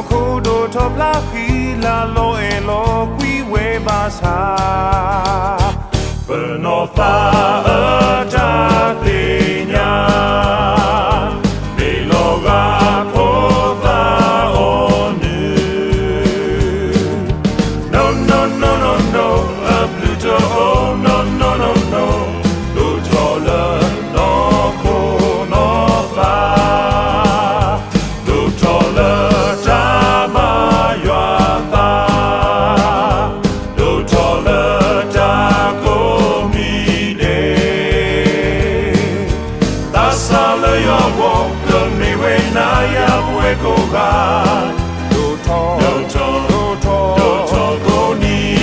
ခိၣ်ဒိၣ်ထီၣ်ဖျါဃံလၤလီၤအဲၣ်လီၤကွံဝဲဘၣ်ဆၣ်, ပနီၢ်သးအတၢ်သ့ၣ်ညါ, မ့ၢ်လီၤဂာ်ဖိသၣ်အီၤနုၢ်, no no no no no, အဘျုးတအိၣ် no no no no, ဒိၣ်ထီၣ်လၢနီၢ်ခိနီၢ်သး ဒိၣ်ထီၣ်လၢတၢ်ဘါယွၤသး, ဒိၣ်ထီၣ်လၢတၢ်ကိးမံၤဒဲး, သးစၢ်လၢယွၤအဂီၢ် ကမ့ၢ်ဝဲနၤယၤပဝဲကိးဂၤ, ဒိၣ်ထီၣ်, ဒိၣ်ထီၣ်, ဒိၣ်ထီၣ်ကိးနံၤ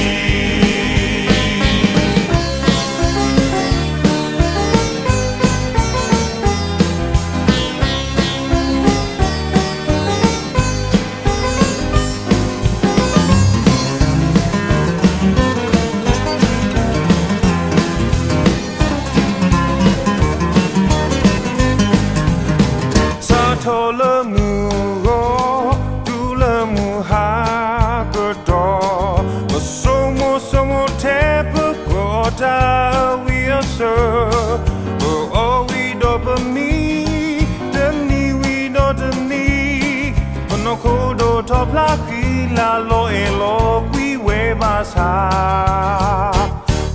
စးထီၣ်လၢမုၢ်ဂီၤ, တုၤလၢမုၢ်ဟါကတီၢ်, ပဆိကမိၣ်ဆိကမိၣ်ထဲပကအီၣ်တၢ်အဝံၣ်အဆၢ, ပအီၣ်ဝံၤဒီးပမံ, တနံၤဝံၤဒီးတနံၤ, ပနီၢ်ခိဒိၣ်ထီၣ်ဖျါဃံလၤလီၤအဲၣ်လီၤကွံဝဲဘၣ်ဆၣ်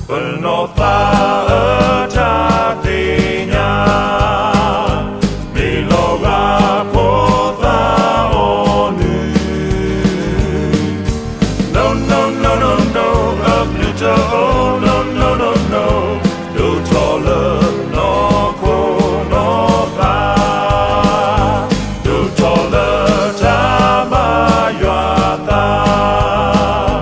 ပနီၢ်သးအတၢ်သ့ၣ်ညါ, မ့ၢ်လီၤဂာ်ဖိသၣ်အီၤနုၢ်, no no no no no, အဘျုးတအိၣ် no no no no, ဒိၣ်ထီၣ်လၢနီၢ်ခိနီၢ်သး, ဒိၣ်ထီၣ်လၢတၢ်ဘါယွၤသး,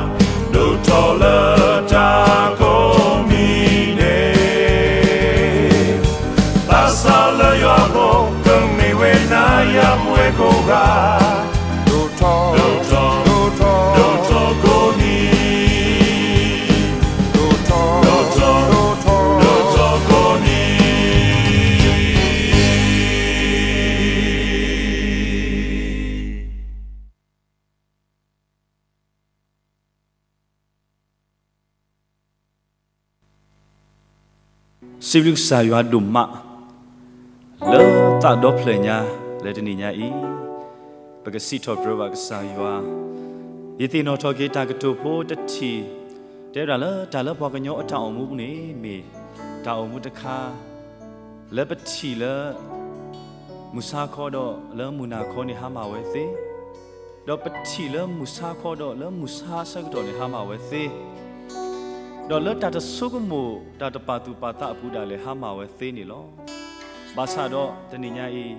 ဒိၣ်ထီၣ်လၢတၢ်ကိးမံၤဒဲး, သးစၢ်လၢယွၤအဂီၢ် ကမ့ၢ်ဝဲနၤယၤပဝဲကိးဂၤ, ဒိၣ်ထီၣ်, ဒိၣ်ထီၣ်, ဒိၣ်ထီၣ်ကိးနံၤ, ဒိၣ်ထီၣ်, ဒိၣ်ထီၣ်, ဒိၣ်ထီၣ်ကိးနံၤ. စံးဘျုးကစၢ်ယွၤဒိၣ်မး လၢသးဒီဖျၢၣ်ညါ လၢတနံၤညါအံၤ ပကစံးထီၣ်ပတြၢၤဘၣ်ကစၢ်ယွၤ, ယသ့ၣ်နီၣ်ထီၣ်က့ၤတၢ်ကတိၤဖိတထံၣ်, တဲဝဲဒၣ်လၢတၢ်လၢပှၤကညီအတၢ်အိၣ်မူန့ၣ် မ့ၢ်တၢ်အိၣ်မူတခါ လၢပထံၣ်လၢ မုၢ်ဆါခီဒီးလၢမုၢ်နၤခီန့ၣ်ဟါမၢ်ဝဲသ့, ဒီးပထံၣ်လၢမုၢ်ဆါခီဒီးလၢမုၢ်ဆါဆၢကတီၢ်န့ၣ်ဟါမၢ်ဝဲသ့, ဒီးလၢတၢ်တဆိကမိၣ်တၢ်တပာ်သူၣ်ပာ်သးအပူၤဒၣ်လဲာ်ဟါမၢ်ဝဲသ့န့ၣ်လီၤ. ဘၣ်ဆၣ်ဒီးတနံၤညါအံၤ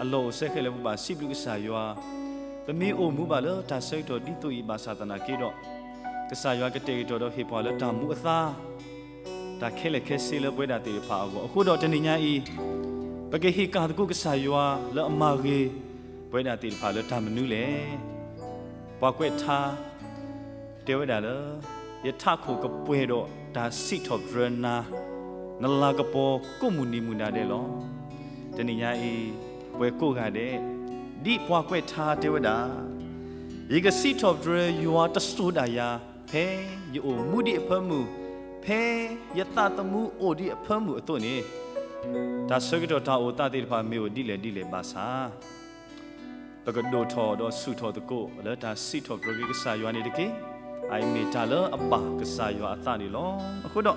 အလီၢ်အိၣ်စဲဃဲလၢပကဘၣ်စံးဘျုးကစၢ်ယွၤ, ပမ့ၢ်အိၣ်မူဘၣ်လၢတၢ်ဆၢကတီၢ်ဒ်သိးအံၤဘၣ်ဆၣ်သနာ်က့ဒီး ကစၢ်ယွၤကတဲာ်ကတီၤဒီးဟ့ၣ်ပှၤလၢတၢ်မူအသါ တၢ်ခဲလၢာ်ခဲဆ့လၢပဝဲဒၣ်သ့ၣ်တဖၣ်အဂီၢ်. အဃိဒီးတနံၤညါအံၤ ပကဟ့ၣ်ကၣ်သကိးကစၢ်ယွၤလၢအမၤဂ့ၤ ပဝဲဒၣ်သ့ၣ်တဖၣ်လၢတၢ်မနုၤလဲၣ်. ပှၤကွဲးထါ တဲဝဲဒၣ်လၢ ယထးခိၣ်ကပှဲၤဒီးတၢ်စံးထီၣ်ပတြၢၤနၤ နလၤကပီၤကိးမုၢ်နံၤမုၢ်နၤဒဲးလီၤ. တနံၤညါအံၤ ပှၤကိးဂၤဒဲး ဒ်ပှၤကွဲးထါတဲဝဲဒၣ် ယကစံးထီၣ်ပတြၢၤယွၤတစိၤဒၣ်ယၤ ဖဲယအိၣ်မူဒံးအဖၢမုၢ်, ဖဲယသးသမူအိၣ်ဒံးအဖၢမုၢ်အသိးန့ၣ်, တၢ်ဆၢကတီၢ်တၢ်အိၣ်သးသ့ၣ်တဖၣ်မ့ၢ်အိၣ်ဒ်လဲၣ်ဒ်လဲၣ်ဘၣ်ဆၣ် ပကဒိၣ်ထီၣ်ဒီးဆူၣ်ထီၣ်သကိးလၢတၢ်စံးထီၣ်ပတြၢၤက့ၤကစၢ်ယွၤန့ၣ်တက့ၢ်. အအံၤမ့ၢ်တၢ်လၢအဘၣ်ကစၢ်ယွၤအသးန့ၣ်လီၤ. အဃိဒီး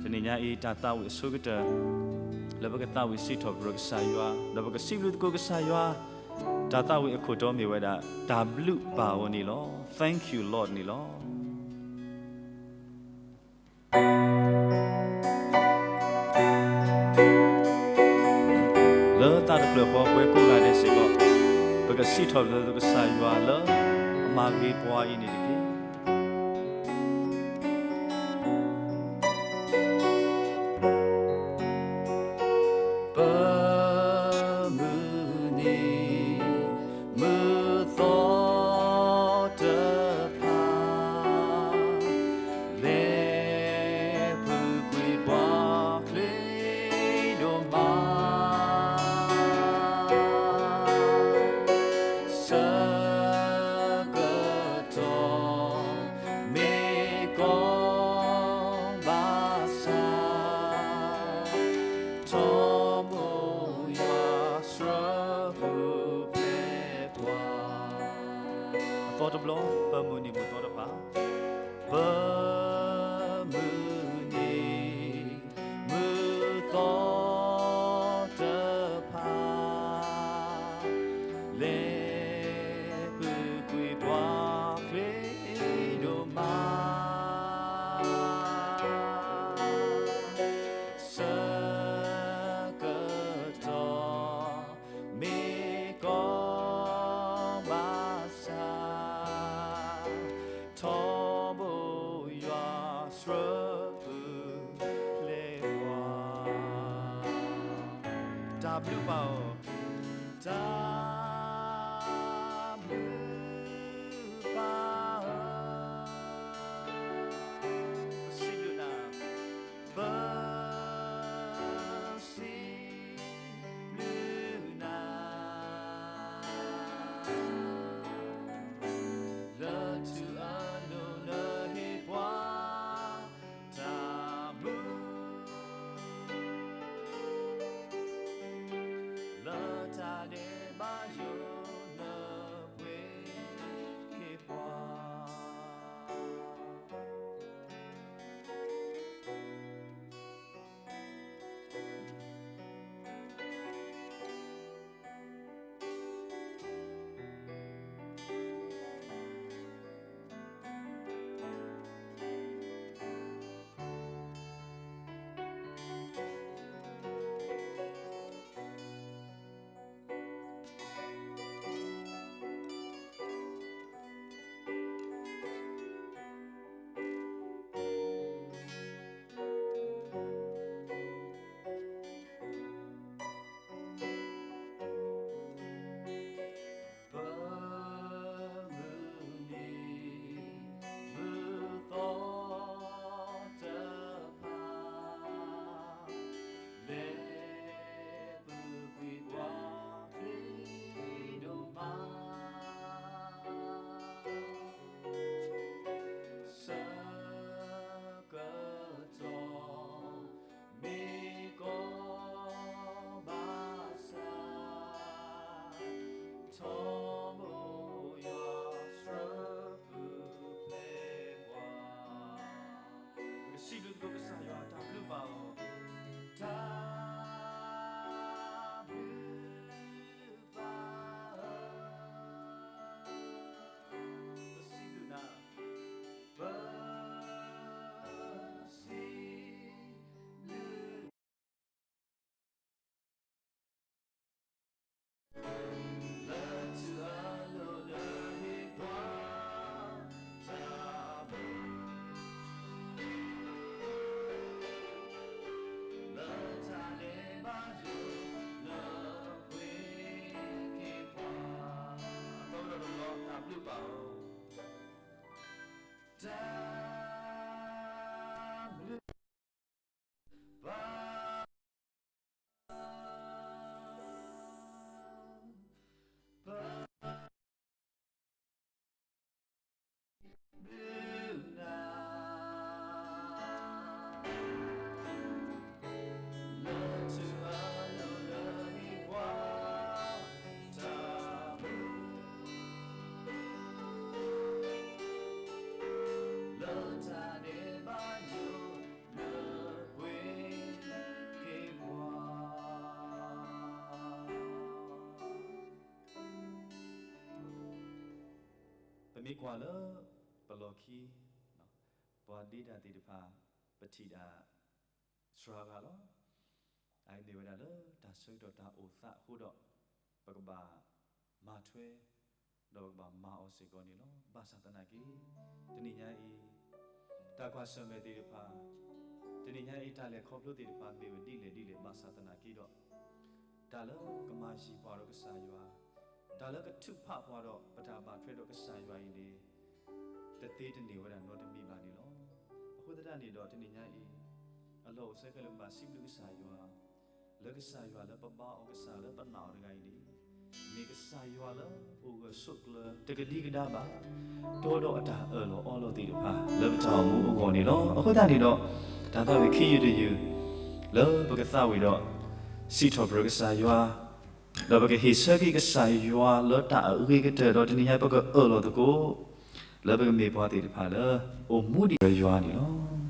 တနံၤညါအံၤတၢ်သးဝံၣ်အဆိကတၢၢ် လၢပကသးဝံၣ်စံးထီၣ်ပတြၢၤကစၢ်ယွၤ ဒီးပကစံးဘျုးသကိးကစၢ်ယွၤ, တၢ်သးဝံၣ်အခိၣ်တီမ့ၢ်ဝဲဒၣ် တၢ်ဘျုးဘၣ်အီၤန့ၣ်လီၤ. Thank you Lord န့ၣ်လီၤ. လၢသးတဖျၢၣ်ဃီပှၤကိးဂၤဒဲးစ့ၢ်ကီး ပကစံးထီၣ်ပတြၢၤကစၢ်ယွၤလၢအမၤဂ့ၤပှၤအံၤန့ၣ်တက့ၢ်. ပမုၢ်နံၤမုၢ်သီတဖၣ် လဲၤဖုကွံာ်ပှၤချ့ဒိၣ်မး စ သီတဘျီ, ပမုၢ်နံၤမုၢ်သီတဖၣ်, ပမုၢ်နံၤ မုၢ်သီတဖၣ်, လဲၤပူၤကွံာ်ပှၤချ့ဒိၣ်မး, ဆၢကတီၢ် မ့ၢ်ကီဘၣ်ဆၣ်, ထီဘိယွၤဆှၢပူၤဖျဲးပှၤ, တၢ်ဘျုးပၢ်ဧၢ, တၢ်ဘျုးပၢ်ဧၢ, ပစံးဘျုးနၤ, ပစံးဘျုးနၤ, လၢထူအလိၤလၢဟ့ၣ်ပှၤ တၢ်ဘျုး, လၢတၢ်ဒဲးဘးယိာ်လၢပှ့ၤက့ၤပှၤ.ပမုၢ်နံၤ မုၢ်သီတဖၣ် လဲၤပူၤကွံာ်ပှၤချ့ဒိၣ်မး, ဆၢကတီၢ် မ့ၢ်ကီဘၣ်ဆၣ်, ထီဘိယွၤဆှၢပူၤဖျဲးပှၤ. ပကစံးဘျုးသကိးကစၢ်ယွၤ တၢ်ဘျုးပၢ်ဧၢ, တၢ်ဘျုးပၢ်ဧၢ, ပစံးဘျုးနၤ, ပစံးဘျုး တၢ်ဘျုးပၢ်ဧၢ, တၢ်ဘျုးပၢ်, ပစံးဘျုးနၤ, လၢထူအလိၤလၢဟ့ၣ်ပှၤ တၢ်ဘျုး လၢတၢ်ဒဲးဘးယိာ်လၢပှ့ၤက့ၤပှၤ. ပမ့ၢ်ကွၢ်လၢပလီၢ်ခံ, ပှၤဒ့တၢ်သ့ၣ်တဖၣ် ပထံၣ်ဒၣ်စှၤဂၤလီၤ. အအံၤမ့ၢ်ဝဲဒၣ်လၢတၢ်ဆၢကတီၢ်တၢ်အိၣ်သးအဃိဒီး ပကဘၣ်မၤထွဲ ဒီးပကဘၣ်မၤအီၤစ့ၢ်ကီးန့ၣ်လီၤ. ဘၣ်ဆၣ်သနာ်က့ တနံၤညါအံၤ တၢ်ကွၢ်ဆၢၣ်မဲာ်သ့ၣ်တဖၣ် တနံၤညါအံၤ တၢ်လဲၤခီဖျိသ့ၣ်တဖၣ် မ့ၢ်ဝဲဒ်လဲၣ်ဒ်လဲၣ် ဘၣ်ဆၣ်သနာ်က့ဒီး တၢ်လၢကမၤယံၤပှၤဒီးကစၢ်ယွၤ, တၢ်လၢကထုးဖးပှၤဒီးပတၢ်ဘၣ်ထွဲဒီးကစၢ်ယွၤအံၤန့ၣ် တသ့တန့ၢ်ဝဲဒၣ်နီတမံၤဘၣ်န့ၣ်လီၤ. အဃိသတးန့ၣ်ဒီး တနံၤညါအံၤ အလီၢ်အိၣ်ဆၢကတီၢ်လၢပဘၣ်စံးဘျုးကစၢ်ယွၤ, လၢကစၢ်ယွၤလၢပဘါအီၤ ကစၢ်လၢပနာ်အီၤတဂၤအံၤန့ၣ် မ့ၢ်ကစၢ်ယွၤလၢအိၣ်ဂၢၢ်ဆိးကျၢၤတကဒံကဒါဘၣ်, ဒီးဒီးအတၢ်အၢၣ်လီၤအီလီၤသ့ၣ်တဖၣ် လၢပတၢ်အိၣ်မူအဂီၢ်န့ၣ်လီၤ. အဃိသတးန့ၣ်ဒီး တၢ်သးဝံၣ်ခံယုၢ်တယုၢ် လၢပကသးဝံၣ်ဒီး စံးထီၣ်ပတြၢၤကစၢ်ယွၤ ဒီးပကဟ့ၣ်ဆၢက့ၤကစၢ်ယွၤလၢတၢ်အဂ့ၤကတၢၢ် ဒီးတနံၤညါပကအၢၣ်လီၤသကိး လၢပကမ့ၢ်ပှၤသ့ၣ်တဖၣ်လၢ အိၣ်မူဒံးယွၤန့ၣ်လီၤ.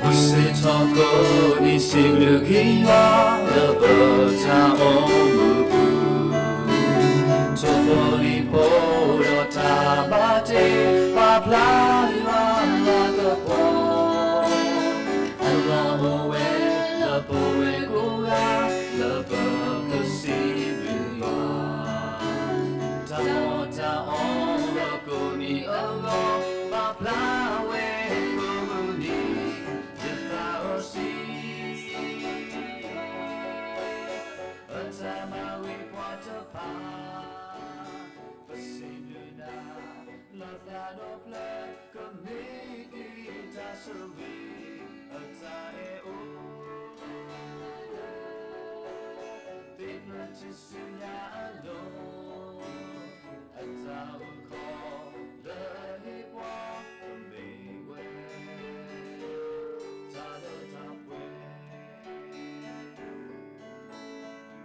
မုၢ်ဆ့ၣ်ထီၣ်ကိးနံၤ စံးဘျုးက့ၤယွၤလၢပတၢ်အိၣ်မူပူၤ, ထိၣ်ဖိလံၣ်ဖိဒီးတၢ်ဘၣ်တ့ ပာ်ဖျါယွၤလၤကပီၤ, အလီၢ်အိၣ်ဝဲလၢပဝဲကိးဂၤ လၢပကစံးဘျုးယွၤ, တၢ်အီၣ်တၢ်အီလၢကိးနံၤအဂီၢ် ပာ်ဖျါဝဲကိးမုၢ်နံၤ ယသးစီဆှံ အတၢ်မၤဝံၤပှၤတဖၣ်, ပစံးဘျုးနၤ လၢသးဒီဖျၢၣ် ကမ့ၢ်က့ၤတၢ်ဆိၣ်ဂ့ၤ အတၢ်အဲၣ်အိၣ် သ့ၣ်ဖျၢၣ်ထူၣ်စုညါအလိၤ, အတၢ်အိၣ်ခိးလၢဟ့ၣ်ပှၤ ကမ့ၢ်ဝဲ တၢ်လၢတၢ်ပှဲၤ မုၢ်ဆ့ၣ်ထီၣ်ကိး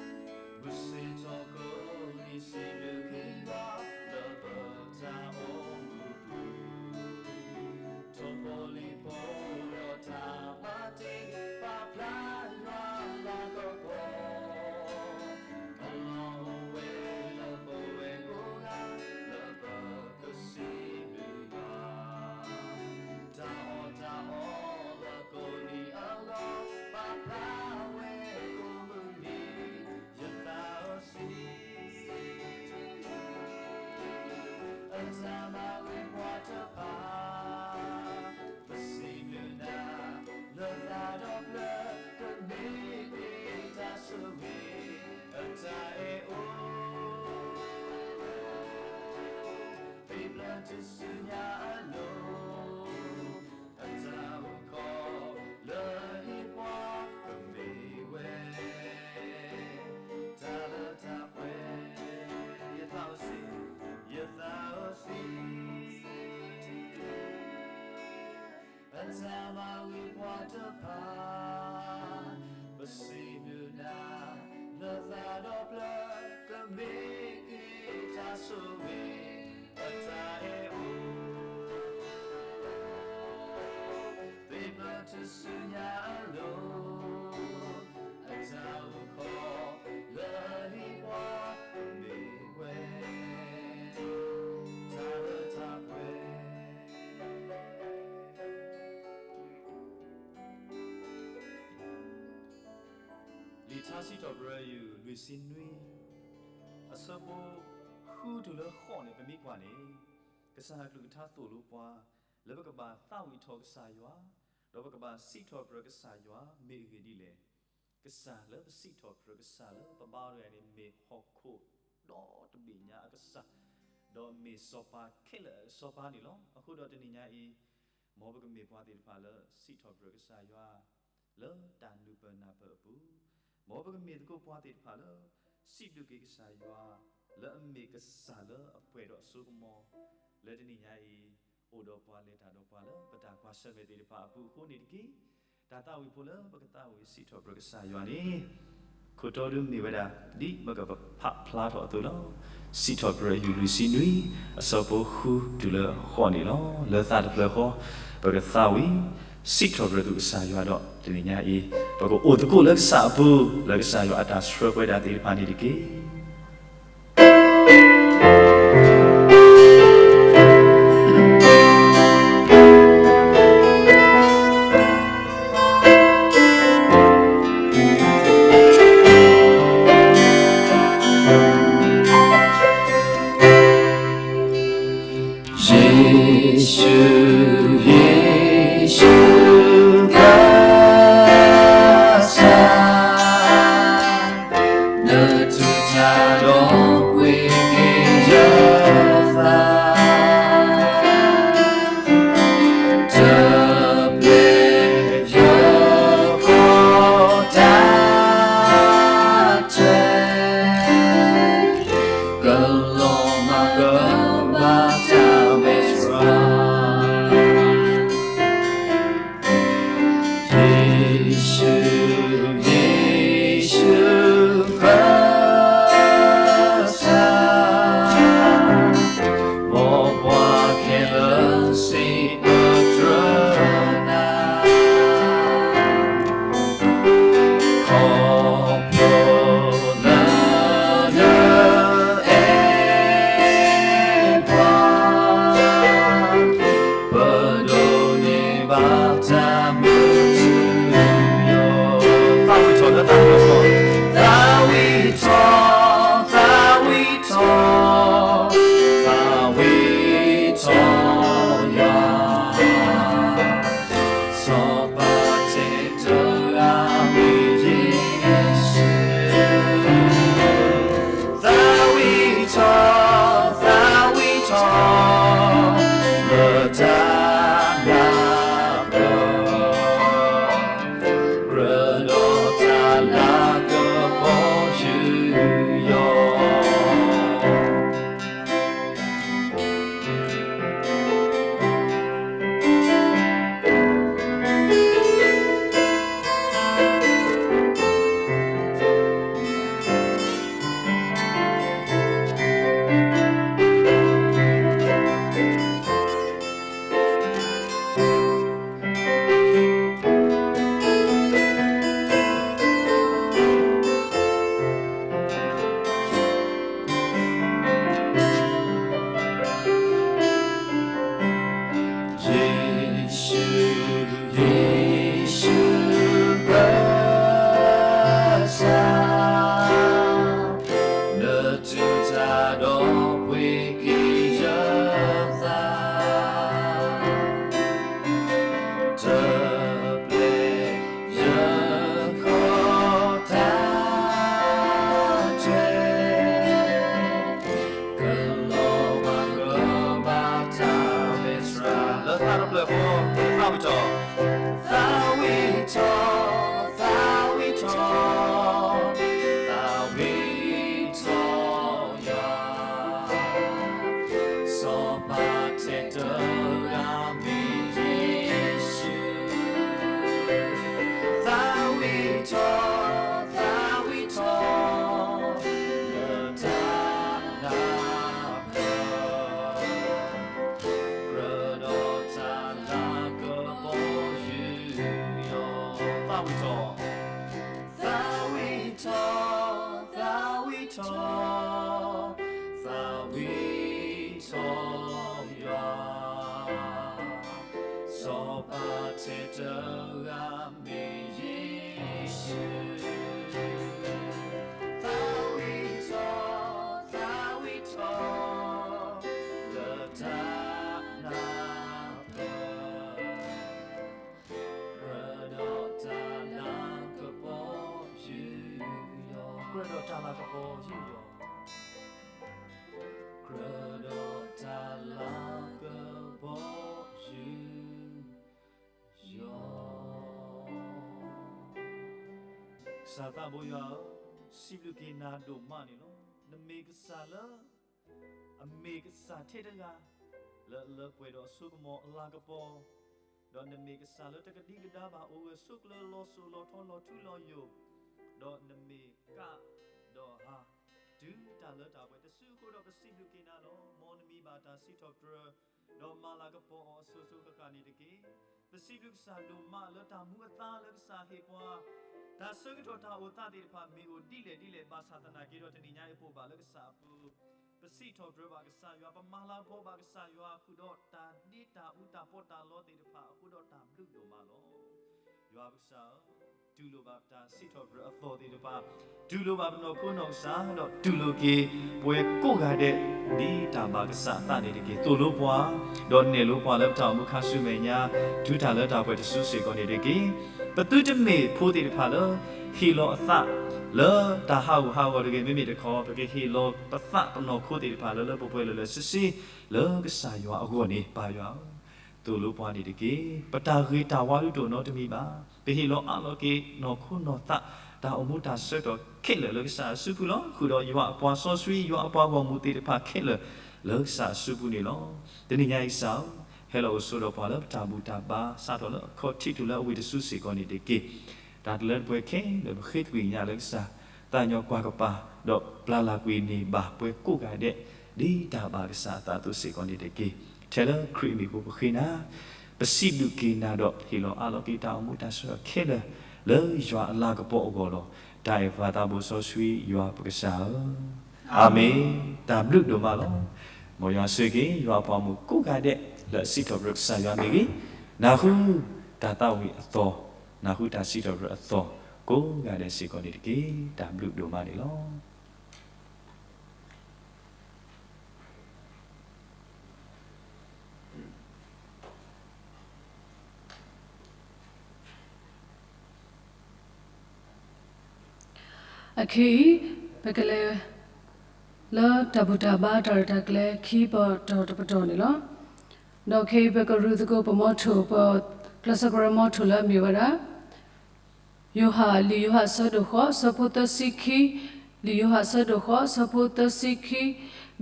နံၤ စံးဘျုးက့ၤယွၤ လၢပတၢ်အိၣ်မူပူၤ, ထိၣ်ဖိလံၣ်ဖိဒီးတၢ်ဘၣ်တ့ ပာ်ဖျါယွၤလၤကပီၤ, အလီၢ်အိၣ်ဝဲလၢပဝဲကိးဂၤ လၢပကစံးဘျုးယွၤ, တၢ်အီၣ်တၢ်အီလၢကိးနံၤအဂီၢ် ပာ်ဖျါဝဲကိးမုၢ်နံၤ ယသးစီဆှံ အတၢ်မၤဝံၤပှၤတဖၣ်, ပစံးဘျုးနၤ လၢသးဒီဖျၢၣ် ကမ့ၢ်က့ၤတၢ်ဆိၣ်ဂ့ၤ အတၢ်အဲၣ်အိၣ် သ့ၣ်ဖျၢၣ်ထူၣ်စုညါအလိၤ, အတၢ်အိၣ်ခိးလၢဟ့ၣ်ပှၤ ကမ့ၢ်ဝဲ တၢ်လၢတၢ်ပှဲၤ ယသးစီဆှံ ယသးစီဆှံ အတၢ်မၤဝံၤပှၤတဖၣ်, ပစံးဘျုးနၤ လၢသးဒီဖျၢၣ် ကမ့ၢ်က့ၤတၢ်ဆိၣ်ဂ့ၤ အတၢ်အဲၣ်အိၣ် သ့ၣ်ဖျၢၣ်ထူၣ်စုညါအလိၤ, အတၢ်အိၣ်ခိးလၢဟ့ၣ်ပှၤ ကမ့ၢ်ဝဲ တၢ်လၢတၢ်ပှဲၤ လံာ်ထါစံးထီၣ်ပတြၢၤ ယူၢ်လွံၢ်ဆံနွံ အဆၢဖိဃုတုၤလၢဃိးန့ၣ် ပမ့ၢ်ကွၢ်န့ၣ်, ကစၢ်အကလုၢ်ကထါသိၣ်လိပှၤ လၢပကဘၣ်သးဝံၣ်ထီၣ်ကစၢ်ယွၤ, ဒီးပကဘၣ်စံးထီၣ်ပတြၢၤကစၢ်ယွၤ မ့ၢ်အဂ့ၢ်ဒ်လဲၣ်. ကစၢ်လၢပစံးထီၣ်ပတြၢၤကစၢ်လၢပဘါအီၤတဂၤန့ၣ် မ့ၢ်ဟီၣ်ခိၣ်ဒီတဘ့ၣ်ညါအကစၢ်, ဒီးမ့ၢ်စီၤပၤခဲလၢာ်အစီၤပၤန့ၣ်လီၤ. အဃိဒီးတနံၤညါအံၤ, မ်ပကမ့ၢ်ပှၤသ့ၣ်တဖၣ်လၢ စံးထီၣ်ပတြၢၤကစၢ်ယွၤ လၢတၢ်နုာ်ပၢၢ်နၢ်ပၢၢ်အပူၤ, မ်ပကမ့ၢ်သကိးပှၤသ့ၣ်တဖၣ်လၢ စံးဘျုးက့ၤကစၢ်ယွၤ လၢအမ့ၢ်ကစၢ်လၢအပှဲၤဒီးအစိကမီၤ, လၢတနံၤညါအံၤ, အိၣ်ဒီးပှၤလဲၤတၢ်ဒီးပှၤလၢပတၢ်ကွၢ်ဆၢၣ်မဲာ်သ့ၣ်တဖၣ်အပူၤအဃိန့ၣ်တက့ၢ်. တၢ်သးဝံၣ်ဖိလၢပကသးဝံၣ်စံးထီၣ်ပတြၢၤကစၢ်ယွၤန့ၣ်, ခိၣ်တီဒုးမ့ၢ်ဝဲဒၣ် ဒ်မ့ၢ်ကပဖးဖျါထီၣ်အသိးလီၤ. စံးထီၣ်ပတြၢၤယူၢ်လွံၢ်ဆံနွံ အဆၢဖိဃုတုၤလၢဃိးန့ၣ်လီၤ. လၢသးတဖျၢၣ်ဃီ ပကသးဝံၣ် စံးထီၣ်ပတြၢၤသုကစၢ်ယွၤဒီး တနံၤညါအံၤ, ပကအိၣ်သကိးလၢကစၢ်အပူၤ လၢကစၢ်ယွၤအတၢ်ဆှၢပှဲၤဒၣ်သ့ၣ်တဖၣ်န့ၣ်တက့ၢ်. ယ့ၣ်ၡူး, ယ့ၣ်ၡူး လၢတၢ်လၢပှၤ, သးဝံၣ်ထီၣ်, သးဝံၣ်ထီၣ်, သးဝံၣ်ထီၣ်ယွၤ, စီၤပၤတဲတဂၤမ့ၢ်ယ့ၣ်ၡူး, သးဝံၣ်ထီၣ်, သးဝံၣ်ထီၣ်, လၢတၢ်နၢ်ပၢၢ် ကြၢးဒီးတၢ်လၤကပီၤယူးယီၣ်. ယ့ၣ်ၡူး, ယ့ၣ်ၡူးပၢ်စၢ်, နတူၢ်တၢ်ဒီးပှ့ၤက့ၤယသး တပျဲယခီၣ်တၢ်ထွဲ, ကလီၤဘၣ်ကဘၣ်တၢ်မဲာ်ဆှး လၢသးတဖျၢၣ်ဃီ, သးဝံၣ်ထီၣ်, သးဝံၣ်ထီၣ်, သးဝံၣ်ထီၣ်, သးဝံၣ်ထီၣ်ယွၤ စီၤပၤတဲတဂၤမ့ၢ်ယ့ၣ်ၡူး, သးဝံၣ်ထီၣ်, သးဝံၣ်ထီၣ်, လၢတၢ်နၢ်ပၢၢ် ကြၢးဒီးတၢ်လၤကပီၤယူးယီၣ်, သးဝံၣ်ထီၣ်, သးဝံၣ်ထီၣ်, သးဝံၣ်ထီၣ်, သးဝံၣ်ထီၣ်ယွၤ, စီၤပၤတဲတဂၤမ့ၢ်ယ့ၣ်ၡူး, သးဝံၣ်ထီၣ်, သးဝံၣ်ထီၣ်, လၢတၢ်နၢ်ပၢၢ် ကြၢးဒီးတၢ်လၤကပီၤယူးယီၣ်, ကြၢးဒီးတၢ်လၤကပီၤယူးယီၣ်, ကြၢးဒီးတၢ်လၤကပီၤယူးယီၣ်. ကစၢ်သးဘိယွၤဧၢ, စံးဘျုးက့ၤနၤဒိၣ်မးန့ၣ်လီၤ. နမ့ၢ်ကစၢ်လၢ အမ့ၢ်ကစၢ်ထဲတဂၤ လၢအလၢပှဲၤဒီးအစိကမီၤအလၤကပီၤ, ဒီးနမ့ၢ်ကစၢ်လၢတကဒံကဒါဘၣ် အိၣ်ဂၢၢ်ဆိးကျၢၤ လီၤစိၤလီၤထီ လီၤထူလီၤယိာ်, ဒီးနမ့ၢ်ကးဒီးဟး တုၤတၢ်လၢတၢ်ပှဲၤတစုအဃိဒီး ပစံးဘျုးက့ၤနၤလီၤ. မ်နမံၤဘၣ်တၢ်စံးထီၣ်ပတြၢၤ ဒီးမၤလၤကပီၤအီၤအစိၤစိၤဃၣ်ဃၣ်န့ၣ်တက့ၢ်. ပစံးဘျုးကစၢ်ဒိၣ်မးလၢတၢ်မူအသါလၢကစၢ်ဟ့ၣ်ပှၤ တၢ်ဆၢကတီၢ်တၢ်အိၣ်သးသ့ၣ်တဖၣ် မ့ၢ်အိၣ်ဒ်လဲၣ်ဒ်လဲၣ် ဘၣ်ဆၣ်သနာ်က့ဒီး တနံၤညါအံၤပအိၣ်ဘၣ်လၢကစၢ်အပူၤ, ပစံးထီၣ်ပတြၢၤဘၣ်ကစၢ်ယွၤ, ပမၤလၤကပီၤဘၣ်ကစၢ်ယွၤအဃုာ်ဒီးတၢ်ဒ့တၢ်အူတၢ်ပီးတၢ်လီသ့ၣ်တဖၣ်အဃိဒီးတၢ်ဘျုးဒိၣ်မးလီၤ. ယွၤပကစၢ်ဧၢ, တူၢ်လိာ်ဘၣ်ပတၢ်စံးထီၣ်ပတြၢၤအသီၣ်သ့ၣ်တဖၣ်, တူၢ်လိာ်ဘၣ်ပနီၢ်ခိနီၢ်ကစၢ်, ဒီးတူၢ်လိာ်က့ၤပှၤကိးဂၤဒဲး ဒ်တၢ်ဘၣ်ကစၢ်အသးန့ၣ်တက့ၢ်. သိၣ်လိပှၤ, ဒီးနဲၣ်လိပှၤလၢပတၢ်အိၣ်မူခါဆူမဲာ်ညါ, တုၤတၢ်လၢတၢ်ပှဲၤတစုစ့ၢ်ကီးန့ၣ်တက့ၢ်. ပသုတမ့ၢ်ဖိသ့ၣ်တဖၣ်လၢ ဟ့ၣ်လီၤအသး လၢတၢ်ဟးဂူာ်ဟးဂီၤတဂ့ၤ, မ့မ့ၢ်တခီ ပကဟ့ၣ်လီၤပသးပနီၢ်ခိသ့ၣ်တဖၣ်လၢ လၢပှဲၤပှဲၤလၢာ်လၢာ်ဆ့ဆ့ လၢကစၢ်ယွၤအဂီၢ်န့ၣ် ပၢ်ယွၤဧၢ, သိၣ်လိပှၤန့ၣ်တက့ၢ်. ပတၢ်ဂ့ၤတၢ်ဝါဒုးတအိၣ်နီတမံၤဘၣ်. ပဟ့ၣ်လီၤအးလီၤက့ၤနီၢ်ခိနီၢ်သး တၢ်အိၣ်မူတၢ်ဆၢကတီၢ်ခဲလၢာ်လၢကစၢ်အစုပူၤလီၤ. ဃုာ်ဒီးယွၤအပှၤစီဆှံ ယွၤအပှၤဂီၢ်မုၢ်သ့ၣ်တဖၣ်ခဲလၢာ် လၢကစၢ်အစုပူၤန့ၣ်လီၤ. တနံၤညါအံၤကစၢ်ဧၢ, ဟဲလီၤအိၣ်ဆိးဒီးပှၤလၢပတၢ်ဘူၣ်တၢ်ဘါ စးထီၣ်လၢအခီၣ်ထံးတုၤလၢအဝ့ၢ်တစုစ့ၢ်ကီးန့ၣ်တက့ၢ်. တၢ်တလၢတပှဲၤခဲလၢာ် ပဃ့သကွံာ်ညါလၢကစၢ် သးကညီၤကွၢ်ကပၤ, ဒီးပျၢ်လၢ်ကွံာ်န့ၢ်ဘၣ်ပှၤကိးဂၤဒဲး ဒ်တၢ်ဘၣ်ကစၢ်အသးအသိးစ့ၢ်ကီးန့ၣ်တက့ၢ်. ထဲလၢခရံာ်အမံၤအဃိပဃ့နၤ, ပစံးဘျုးက့ၤနၤဒီး ဟ့ၣ်လီၤအးလီၤက့ၤတၢ်အိၣ်မူတၢ်ဆၢကတီၢ်ခဲလၢာ် လၢယွၤအလၤကပီၤအဂီၢ်လီၤ. တၢ်အဲၣ်ပှၤသးဘိစီဆှံယွၤပကစၢ်ဧၢ, အၤမ့ၣ်. တၢ်ဘျုးဒိၣ်မးလီၤ. မ်ယွၤဆိၣ်ဂ့ၤက့ၤ ယွၤအပှၤဂီၢ်မုၢ်ကိးဂၤဒဲး လၢအစံးထီၣ်ပတြၢၤကစၢ်ယွၤမ့ၢ်ဂ့ၤ, နၢ်ဟူတၢ်သးဝံၣ်အသီၣ်, နၢ်ဟူတၢ်စံးထီၣ်ပတြၢၤအသီၣ်, ကိးဂၤဒဲးစ့ၢ်ကီးန့ၣ်တက့ၢ်. တၢ်ဘျုးဒိၣ်မးန့ၣ်လီၤ. အခဲအံၤ ပကလဲၤ လၢတၢ်ဘူၣ်တၢ်ဘါတၢ်ရဲၣ်တၢ်ကျဲၤခံပတီၢ်တပတီၢ်န့ၣ်လီၤ. ဒီးခဲအံၤပကရူးသကိးပမီထိၣ် ပကျဲးစၢးကရၢမီထိၣ်လၢအမ့ၢ်ဝဲဒၣ် ယိၤဟၣ် လံာ်ယိၤဟၣ်အဆၢဒိၣ်ဃိး အဆၢဖိသၢဆံခံ, လံာ်ယိၤဟၣ်အဆၢဒိၣ်ဃိး အဆၢဖိသၢဆံခံ,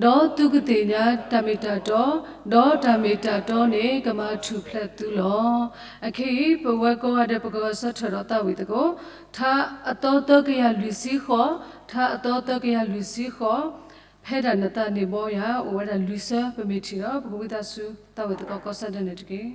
ဒီးသုကသ့ၣ်ညါတၢ်မ့ၢ်တၢ်တီ, ဒီးတၢ်မ့ၢ်တၢ်တီန့ၣ်ကမၤထူၣ်ဖျဲးသုလီၤ. အခဲအံၤ ပဝဲကိးဂၤဒဲးပကဂဲၤဆၢထၢၣ်ဒီးသးဝံၣ်သကိး ထါအသီသၢကယၤလွံၢ်ဆံဃိး, ထါအသီသၢကယၤလွံၢ်ဆံဃိး, ဖဲဒၣ်နသးန့ၣ်ဘီယၤ အိၣ်ဝဲဒၣ်လွံၢ်ဆၢ ပမ့ၢ်ထံၣ်ဒီး ပကဝံသးစူၤသးဝံၣ်သကိးကီးစဲဒၣ်န့ၣ်တက့ၢ်.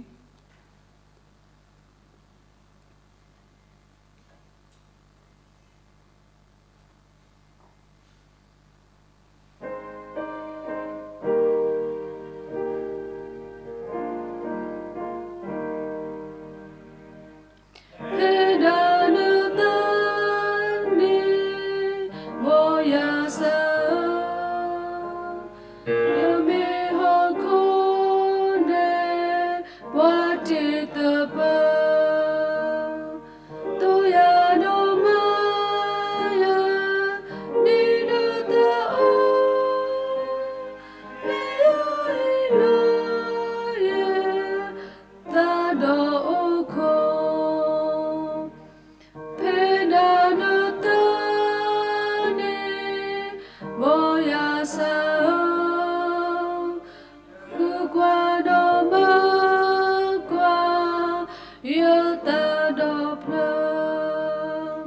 ဖဲဒၣ်နသးန့ၣ် ဘီယၤစၢ်ဧၢ, ယမ့ၢ်ဟီၣ်ခိၣ်န့ၣ် ပှၤတ့ၢ်သပၢၤ သိယၤဒီးမၤယၤ ဒ်နသးအသိး, ဖဲယဟ့ၣ်လီၤယ သးဒီးအိၣ်ခိၣ်, ဖဲဒၣ်နသးန့ၣ် ဘီယၤစၢ်ဧၢ, ဃုကွၢ်ဒီးမၤကွၢ် ယသးဒီဖျၢၣ်,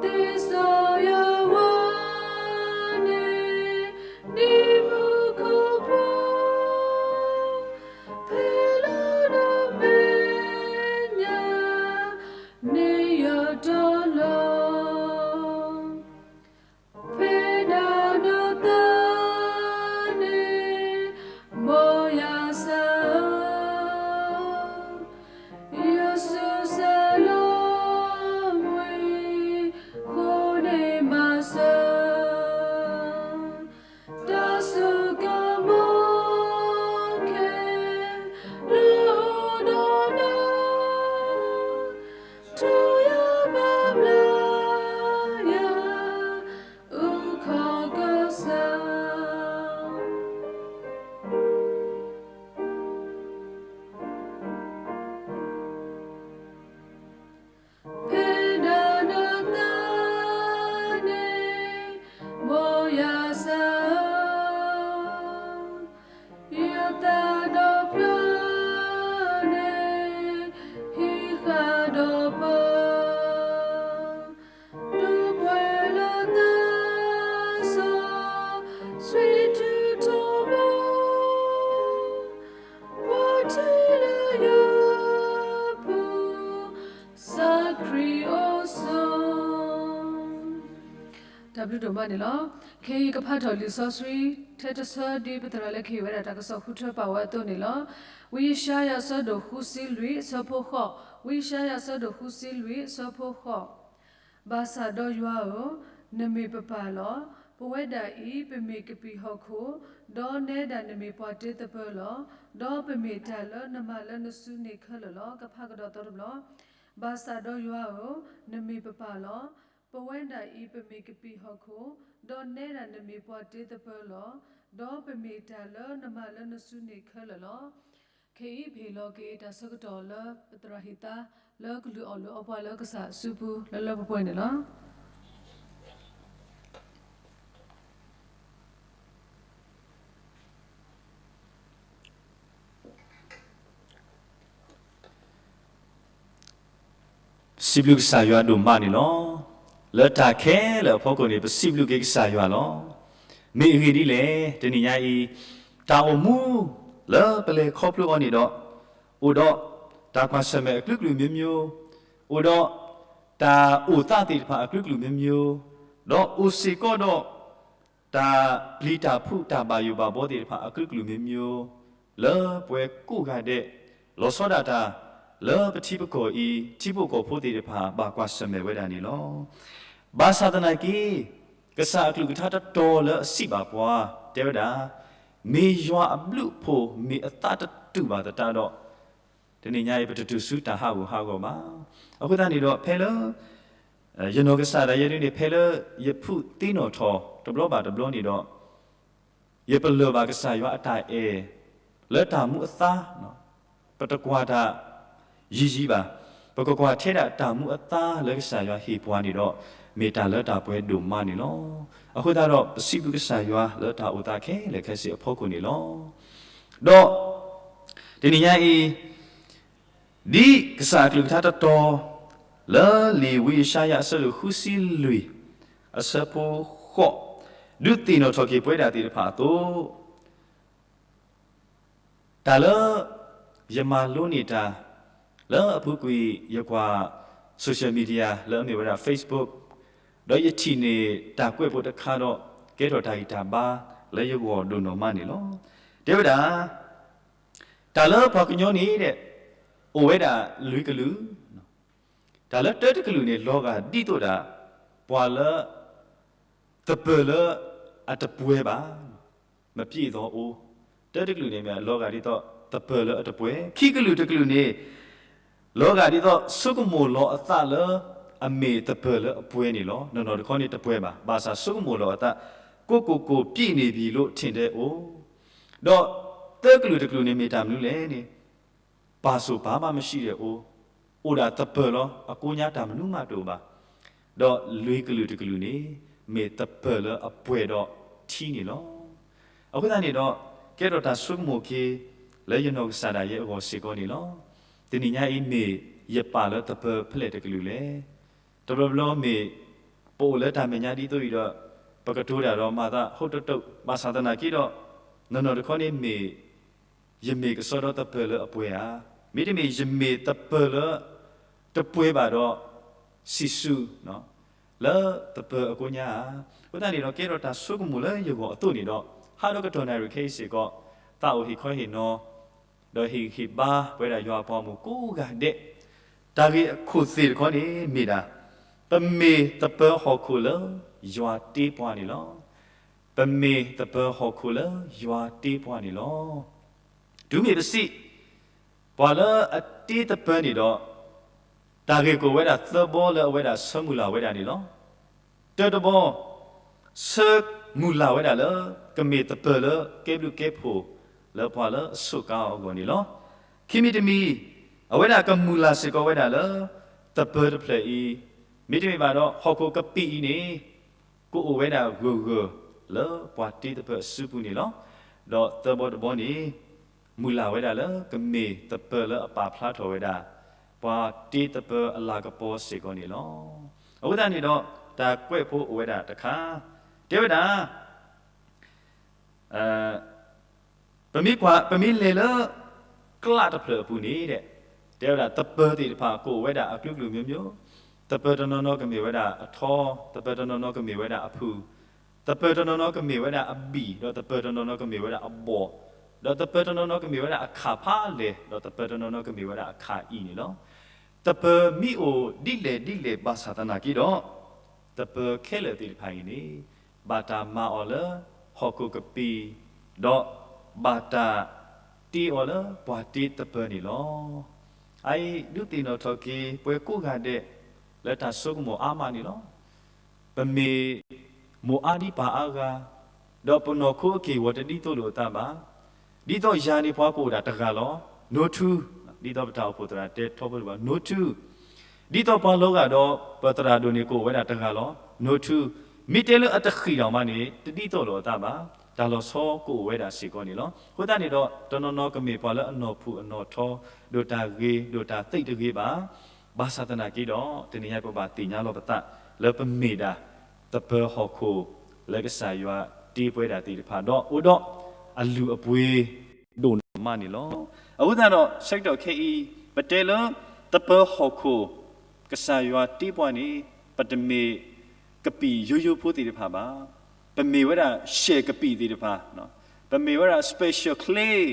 သ့စီယဝၤန့ၣ် ဒ်မူခိၣ်ဖိ, ဖဲလၢနမဲာ်ညါန့ၣ်ယတီလီၤ. ဖဲဒၣ်နသးန့ၣ် ဘီယၤစၢ်ဧၢ, ယစူးစဲးလီၤဝံၤ ဃိန့ၢ်မၤစၢၤ တၢ်စိကမီၤခဲ လၢအိၣ်ဒီးနၤ, ထိၣ်ယၤဘၣ်ဘျါယၤ အုၣ်ခီၣ်ကစၢ်, ဖဲဒၣ်နသးန့ၣ် ဘီယၤစၢ်ဧၢ, ယသးဒီဖျၢၣ်န့ၣ် ဟံးဃာ်ဒီးပၢၤ, ဒုးပှဲၤလၢသးစီ ဆှံထူၣ်ထီဘိ, ပှၤထံၣ်လၢယပူၤ စးခရံာ်အိၣ်ဆိး. တၢ်ဘျုးဒိၣ်မးန့ၣ်လီၤ. ခဲအံၤကဖးထီၣ်လံာ်စီဆှံ ထဲတဆၢဒ်ပသရၣ်လၢခံဝဲဒၣ်တၢ်ကစီၣ်ဃုထၢပာ်ဝဲအသိးန့ၣ်လီၤ. ဝံယၡါယၤအဆၢဒိၣ်ဃုဆံလွံၢ်အဆၢဖိဃိး, ဝံယၡါယၤအဆၢဒိၣ်ဃုဆံလွံၢ်အဆၢဖိဃိး, ဘၣ်ဆၣ်ဒီးယွၤဧၢ, နမ့ၢ်ပပၢ်လီၤ. ပဝဲဒၣ်အံၤ ပမ့ၢ်ကပံာ်ဟီၣ်ခိၣ်, ဒီးနဲဒၣ်နမ့ၢ်ပှၤတ့သပၢၤလီၤ. ဒီးပမ့ၢ်တၢ်လၢနမၤလၢနစုန့ၣ်ခဲလၢာ်လီၤ. ကဖးကဒီးသီတဘျီ, ဘၣ်ဆၣ်ဒီးယွၤဧၢ, နမ့ၢ်ပပၢ်လီၤ. ပဝဲဒၣ်အံၤ ပမ့ၢ်ကပံာ်ဟီၣ်ခိၣ်, ဒီးနဲဒၣ်နမ့ၢ်ပှၤတ့သပၢၤလီၤ. ဒီးပမ့ၢ်တၢ်လၢနမၤလၢနစုန့ၣ်ခဲလၢာ်လီၤ. ခဲအံၤပဟ့ၣ်လီၤက့ၤတၢ်ဆၢကတီၢ်လၢပသရၣ်ဟ့ၣ်သါ လၢကလုၢ်အီၣ်လုၢ်အီပှၤလၢကစၢ်အစုပူၤလၢလၢပှဲၤပှဲၤန့ၣ်လီၤ. စံးဘျုးကစၢ်ယွၤဒိၣ်မးန့ၣ်လီၤ. လၢတၢ်ခဲလၢာ်အဖီခိၣ်န့ၣ် ပစံးဘျုးက့ၤကစၢ်ယွၤလီၤ. မ့ၢ်အဂ့ၢ်ဒ်လဲၣ်, တနံၤညါအံၤ တၢ်အိၣ်မူလၢပလဲၤခီဖျိအီၤန့ၣ်ဒီး အိၣ်ဒီးတၢ်ကွၢ်ဆၢၣ်မဲာ်အကလုာ်ကလုာ်မျိုးမျိုး, အိၣ်ဒီးတၢ်အိၣ်သးသ့ၣ်တဖၣ်အကလုာ်ကလုာ်မျိုးမျိုး, ဒီးအိၣ်စ့ၢ်ကီးဒီး တၢ်ပျံၤတၢ်ဖုးတၢ်ဘၣ်ယိၣ်ဘၣ်ဘှီသ့ၣ်တဖၣ်အကလုာ်ကလုာ်မျိုးမျိုး, လၢပဝဲကိးဂၤဒဲး လီၤဆီဒၣ်တၢ် လၢပထံပကီၢ်အံၤ ထံဖိကီၢ်ဖိသ့ၣ်တဖၣ် ဘၣ်ကွၢ်ဆၢၣ်မဲာ်ဝဲဒၣ်န့ၣ်လီၤ. ဘၣ်ဆၣ်သနာ်က့ ကစၢ်အကလုၢ်ကထါတတီၤလၢအစံးဘၣ်ပှၤ တဲဝဲဒၣ်, မ့ၢ်ယွၤအဘျုးအဖှိၣ် မ့ၢ်အသးတတူာ်ဘၣ်သတးဒီး, တနံၤညါအံၤ ပတတုၤဆူတၢ်ဟးဂူာ်ဟးဂီၤဘၣ်. အဃိသတးန့ၣ်ဒီး ဖဲလၢ ယနီၢ်ကစၢ်ဒၣ်ယဲဒၣ်န့ၣ် ဖဲလၢယဖုးသ့ၣ်နီၣ်ထီၣ်တဘျီဘၣ်တဘျီန့ၣ်ဒီး, ယပလၢၢ်ဘၣ်ကစၢ်ယွၤအတၢ်အဲၣ် လၢတၢ်မူအသါ, ပတကွၢ်တၢ်ယံၤယံၤဘၣ်. ပကကွၢ်ထဲဒၣ်တၢ်မူအသါလၢကစၢ်ယွၤဟ့ၣ်ပှၤန့ၣ်ဒီး, မ့ၢ်တၢ်လၢတၢ်ပှဲၤဒိၣ်မးန့ၣ်လီၤ. အဃိသတးဒီး ပစံးဘျုးကစၢ်ယွၤလၢတၢ်အိၣ်သးခဲလၢာ်ခဲဆ့အဖီခိၣ်န့ၣ်လီၤ. ဒီး တနံၤညါအံၤ ဒ်ကစၢ်အကလုၢ်ကထါတတီၤ လၢလံာ်ဝံယၡါယၤအဆၢဒိၣ်ဃုဆံလွံၢ် အဆၢဖိဃိး ဒုးသ့ၣ်နီၣ်ထီၣ်က့ၤပဝဲဒၣ်သ့ၣ်တဖၣ်အသိး, တၢ်လၢ ယမၤလိန့ၢ်တၢ် လၢအပူၤကွံာ်ယကွၢ် social media လၢအမ့ၢ်ဝဲဒၣ် Facebook, ဒီးယထံၣ်န့ၢ်တၢ်ကွဲးဖိတခါဒီး ကဲထီၣ်တၢ်ဂံၢ်တၢ်ဘါလၢယဂီၢ်ဒိၣ်နီၢ်မးန့ၣ်လီၤ. တဲဝဲဒၣ်, တၢ်လၢပှၤကညီန့ၣ်ဒီး အိၣ်ဝဲဒၣ်လွံၢ်ကလုာ်, တၢ်လၢတၢတကလုာ်န့ၣ် လီၤဂာ်ဒ်သိးဒၣ် ပှၤလၢ သပၢၤလၢအတပှဲၤဘၣ်, မပြည့်စုံအိၣ်, တၢတကလုာ်န့ၣ်မ့ၢ်လီၤဂာ်ဒ်သိးသပၢၤလၢအတပှဲၤ, ခံကလုာ်တကလုာ်န့ၣ် လီၤဂာ်ဒ်သိးဆိကမိၣ်လီၤအသးလၢ အမ့ၢ်သပၢၤလၢအပှဲၤန့ၣ်လီၤ. နီၢ်နီၢ်တခီန့ၣ်တပှဲၤဘၣ်, ဘၣ်ဆၣ်ဆိကမိၣ်လီၤအသး, ကိုယ့်ကိုယ်ကို ပြည့်နေပြီလို့ ထင်တဲ့အုံး, ဒီးသၢကလုာ်တကလုာ်န့ၣ်မ့ၢ်တၢ်မနုၤလဲၣ်န့ၣ် ပာ်စိၣ်ပာ်မးမရှိတဲ့အိၣ်, အိၣ်ဒၣ်သပၢၤလီၤ, အကိးညါတၢ်မနုၤမးတအိၣ်ဘၣ်, ဒီးလွံၢ်ကလုာ်တကလုာ်န့ၣ် မ့ၢ်သပၢၤလၢအပှဲၤဒီးထံန့ၣ်လီၤ. အဃိသတးန့ၣ်ဒီး ကဲထီၣ်တၢ်ဆိကမိၣ်က့ၤ လၢယနီၢ်ကစၢ်ဒၣ်ယဲအဂီၢ်စ့ၢ်ကီးန့ၣ်လီၤ. တနံၤညါအံၤမ့ၢ်ယပာ်လၢသပၢၤဖဲလဲၣ်တကလုာ်လဲၣ်. တဘျီဘျီမ့ၢ် ပအိၣ်လၢတၢ်မဲာ်ညါဒ်သိးအံၤဒီး ပကတိၤတၢ်ဒီးမၤသးဟိတတုး, ဘၣ်ဆၣ်သနာ်က့ဒီး နီၢ်နီၢ်တခီန့ၣ်မ့ၢ် ယမ့ၢ်ကစီဒီသပၢၤလၢအပှဲၤဧါ, မ့တမ့ၢ်ယမ့ၢ်သပၢၤလၢ တပှဲၤဘၣ်ဒီး စံၣ်စူၤ လၢသပၢၤအကိးညါဧါ. အဃိသတးန့ၣ်ဒီး ကဲထီၣ်တၢ်ဆိကမိၣ်လၢယဂီၢ်အသိးန့ၣ်ဒီး ဟးဒီးကတီၢ်နၣ်ရံၣ်ခဲအံၤစ့ၢ်ကီး သးအိၣ်ဟ့ၣ်ခီဟ့ၣ်နီၤ ဒီးဟ့ၣ်ဂံၢ်ဟ့ၣ်ဘါပဝဲဒၣ်ယွၤအပှၤမုၣ်ကိးဂၤဒဲး, တၢ်ဂ့ၢ်အခိၣ်သ့ၣ်တခီန့ၣ်မ့ၢ်ဒၣ်, ပမ့ၢ်သပၢၤဟီၣ်ခိၣ်လၢယွၤတ့ပှၤန့ၣ်လီၤ. ပမ့ၢ်သပၢၤဟီၣ်ခိၣ်လၢယွၤတ့ပှၤန့ၣ်လီၤ. တုၤမ့ၢ်ပစံး ပှၤလၢအတ့သပၢၤန့ၣ်ဒီး တၢ်ဂ့ၢ်ကအိၣ်ဝဲဒၣ်သၢဘီလၢအဝဲဒၣ်ဆၢမုၢ်လၢ်ဝဲဒၣ်န့ၣ်လီၤ. တၢတဘီ, ဆၢမုၢ်လၢ်ဝဲဒၣ်လၢ ကမ့ၢ်သပၢၤလၢကဲဘျုးကဲဖှိၣ်လၢပှၤလၢအစူးကါအီၤအဂီၢ်န့ၣ်လီၤ. ခံမံၤတမံၤ, အဝဲဒၣ်ကမုၢ်လၢ်စ့ၢ်ကီးဝဲဒၣ်လၢ သပၢၤတဖျၢၣ်အံၤ, မ့တမ့ၢ်ဘၣ်ဒီး ဟီၣ်ခိၣ်ကပံာ်အံၤန့ၣ် ကအိၣ်ဝဲဒၣ်ဂၢၢ်ဂၢၢ်လၢပှၤတ့သပၢၤအစုပူၤန့ၣ်လီၤ. ဒီးသၢဘီတဘီန့ၣ် မုၢ်လၢ်ဝဲဒၣ်လၢကမ့ၢ်သပၢၤလၢအပာ်ဖျါထီၣ်ဝဲဒၣ် ပှၤတ့သပၢၤအလၤကပီၤစ့ၢ်ကီးန့ၣ်လီၤ. အဃိသတးန့ၣ်ဒီး တၢ်ကွဲးဖိအိၣ်ဝဲဒၣ်တခါ, တဲဝဲဒၣ် ပမ့ၢ်ကွၢ် ပမ့ၢ်လဲၤလၢ ကျးတဖျၢၣ်အပူၤန့ၣ်ဒီး တဲဝဲဒၣ် သပၢၤသ့ၣ်တဖၣ်ကအိၣ်ဝဲဒၣ်အကလုာ်ကလုာ်မျိုးမျိုး, သပၢၤတနီၤနီၤကမ့ၢ်ဝဲဒၣ်အထီ, သပၢၤတနီၤနီၤကမ့ၢ်ဝဲဒၣ်အဖုၣ်, သပၢၤတနီၤနီၤကမ့ၢ်ဝဲဒၣ်အဘံၣ်, ဒီးသပၢၤတနီၤနီၤကမ့ၢ်ဝဲဒၣ်အဘီၣ်, ဒီးသပၢၤတနီၤနီၤကမ့ၢ်ဝဲဒၣ်အခၣ်ဖးလဲၢ်, ဒီးသပၢၤတနီၤနီၤကမ့ၢ်ဝဲဒၣ်အခၣ်အံၤန့ၣ်လီၤ. သပၢၤမ့ၢ်အိၣ်ဒ်လဲၣ်ဒ်လဲၣ်ဘၣ်ဆၣ်သနာ်က့ဒီး သပၢၤခဲလၢာ်သ့ၣ်တဖၣ်အံၤန့ၣ် ဘၣ်တၢ်မၤအီၤလၢဟီၣ်ခိၣ်ကပံာ်, ဒီးဘၣ်တၢ်တ့အီၤလၢပှၤတ့သပၢၤန့ၣ်လီၤ. အအံၤဒုးသ့ၣ်နီၣ်ထီၣ်က့ၤပှၤကိးဂၤဒဲး လၢတၢ်ဆိကမိၣ်အါမးန့ၣ်လီၤ. ပမ့ၢ်မိၢ်အါဒံးပၢ်အါဂၤ, ဒီးပနီၢ်ခိအက့ၢ်အဂီၤတဒ်သိးလိာ်အသးဘၣ်. ဒ်သိးယၤန့ၣ်ပှၤကအိၣ်ဒၣ်တဂၤလီၤ, နိထူ, ဒ်သိးပတၢ်အိၣ်ဖှိၣ်သရၣ်တဲထီဘိတဘၣ်, နိထူ, ဒ်သိးပှၤလီၤဂာ်ဒီးပသရၣ်ဒိၣ်န့ၣ်ကအိၣ်ဝဲဒၣ်တဂၤလီၤ, နိထူ, မ့ၢ်တဲလၢအတဃံးဒီးမးန့ၣ် တဒ်သိးလိာ်အသးဘၣ်, တၢ်လီၤဆီကအိၣ်ဝဲဒၣ်စ့ၢ်ကီးန့ၣ်လီၤ. အဃိသတးန့ၣ်ဒီး တနီၤနီၤကမ့ၢ်ပှၤလၢအနီၢ်ဖုၣ်အနီၢ်ထီ, ဒိၣ်တၢ်ဂ့ၤ ဒိၣ်တၢ်သ့းတဂ့ၤဘၣ်. ဘၣ်ဆၣ်သနာ်က့ဒီး တနံၤညါပဘၣ်သ့ၣ်ညါလီၤပသး လၢပမ့ၢ်ဒၣ် သပၢၤဟီၣ်ခိၣ် လၢကစၢ်ယွၤတ့ပဝဲဒၣ်သ့ၣ်တဖၣ် ဒီးအိၣ်ဒီးအလုၢ်အပှ့ၤဒိၣ်နီၢ်မးန့ၣ်လီၤ. အဃိသတးဒီး ဆၢကတီၢ်ခဲအံၤ ပတဲလၢ သပၢၤဟီၣ်ခိၣ် ကစၢ်ယွၤတ့ပှၤန့ၣ် ပတမ့ၢ်ကပံာ်ယိယိဖိသ့ၣ်တဖၣ်ဘၣ်. ပမ့ၢ်ဝဲဒၣ်ရှဲၣ်ကပံာ်သ့ၣ်တဖၣ်, ပမ့ၢ်ဝဲဒၣ် special class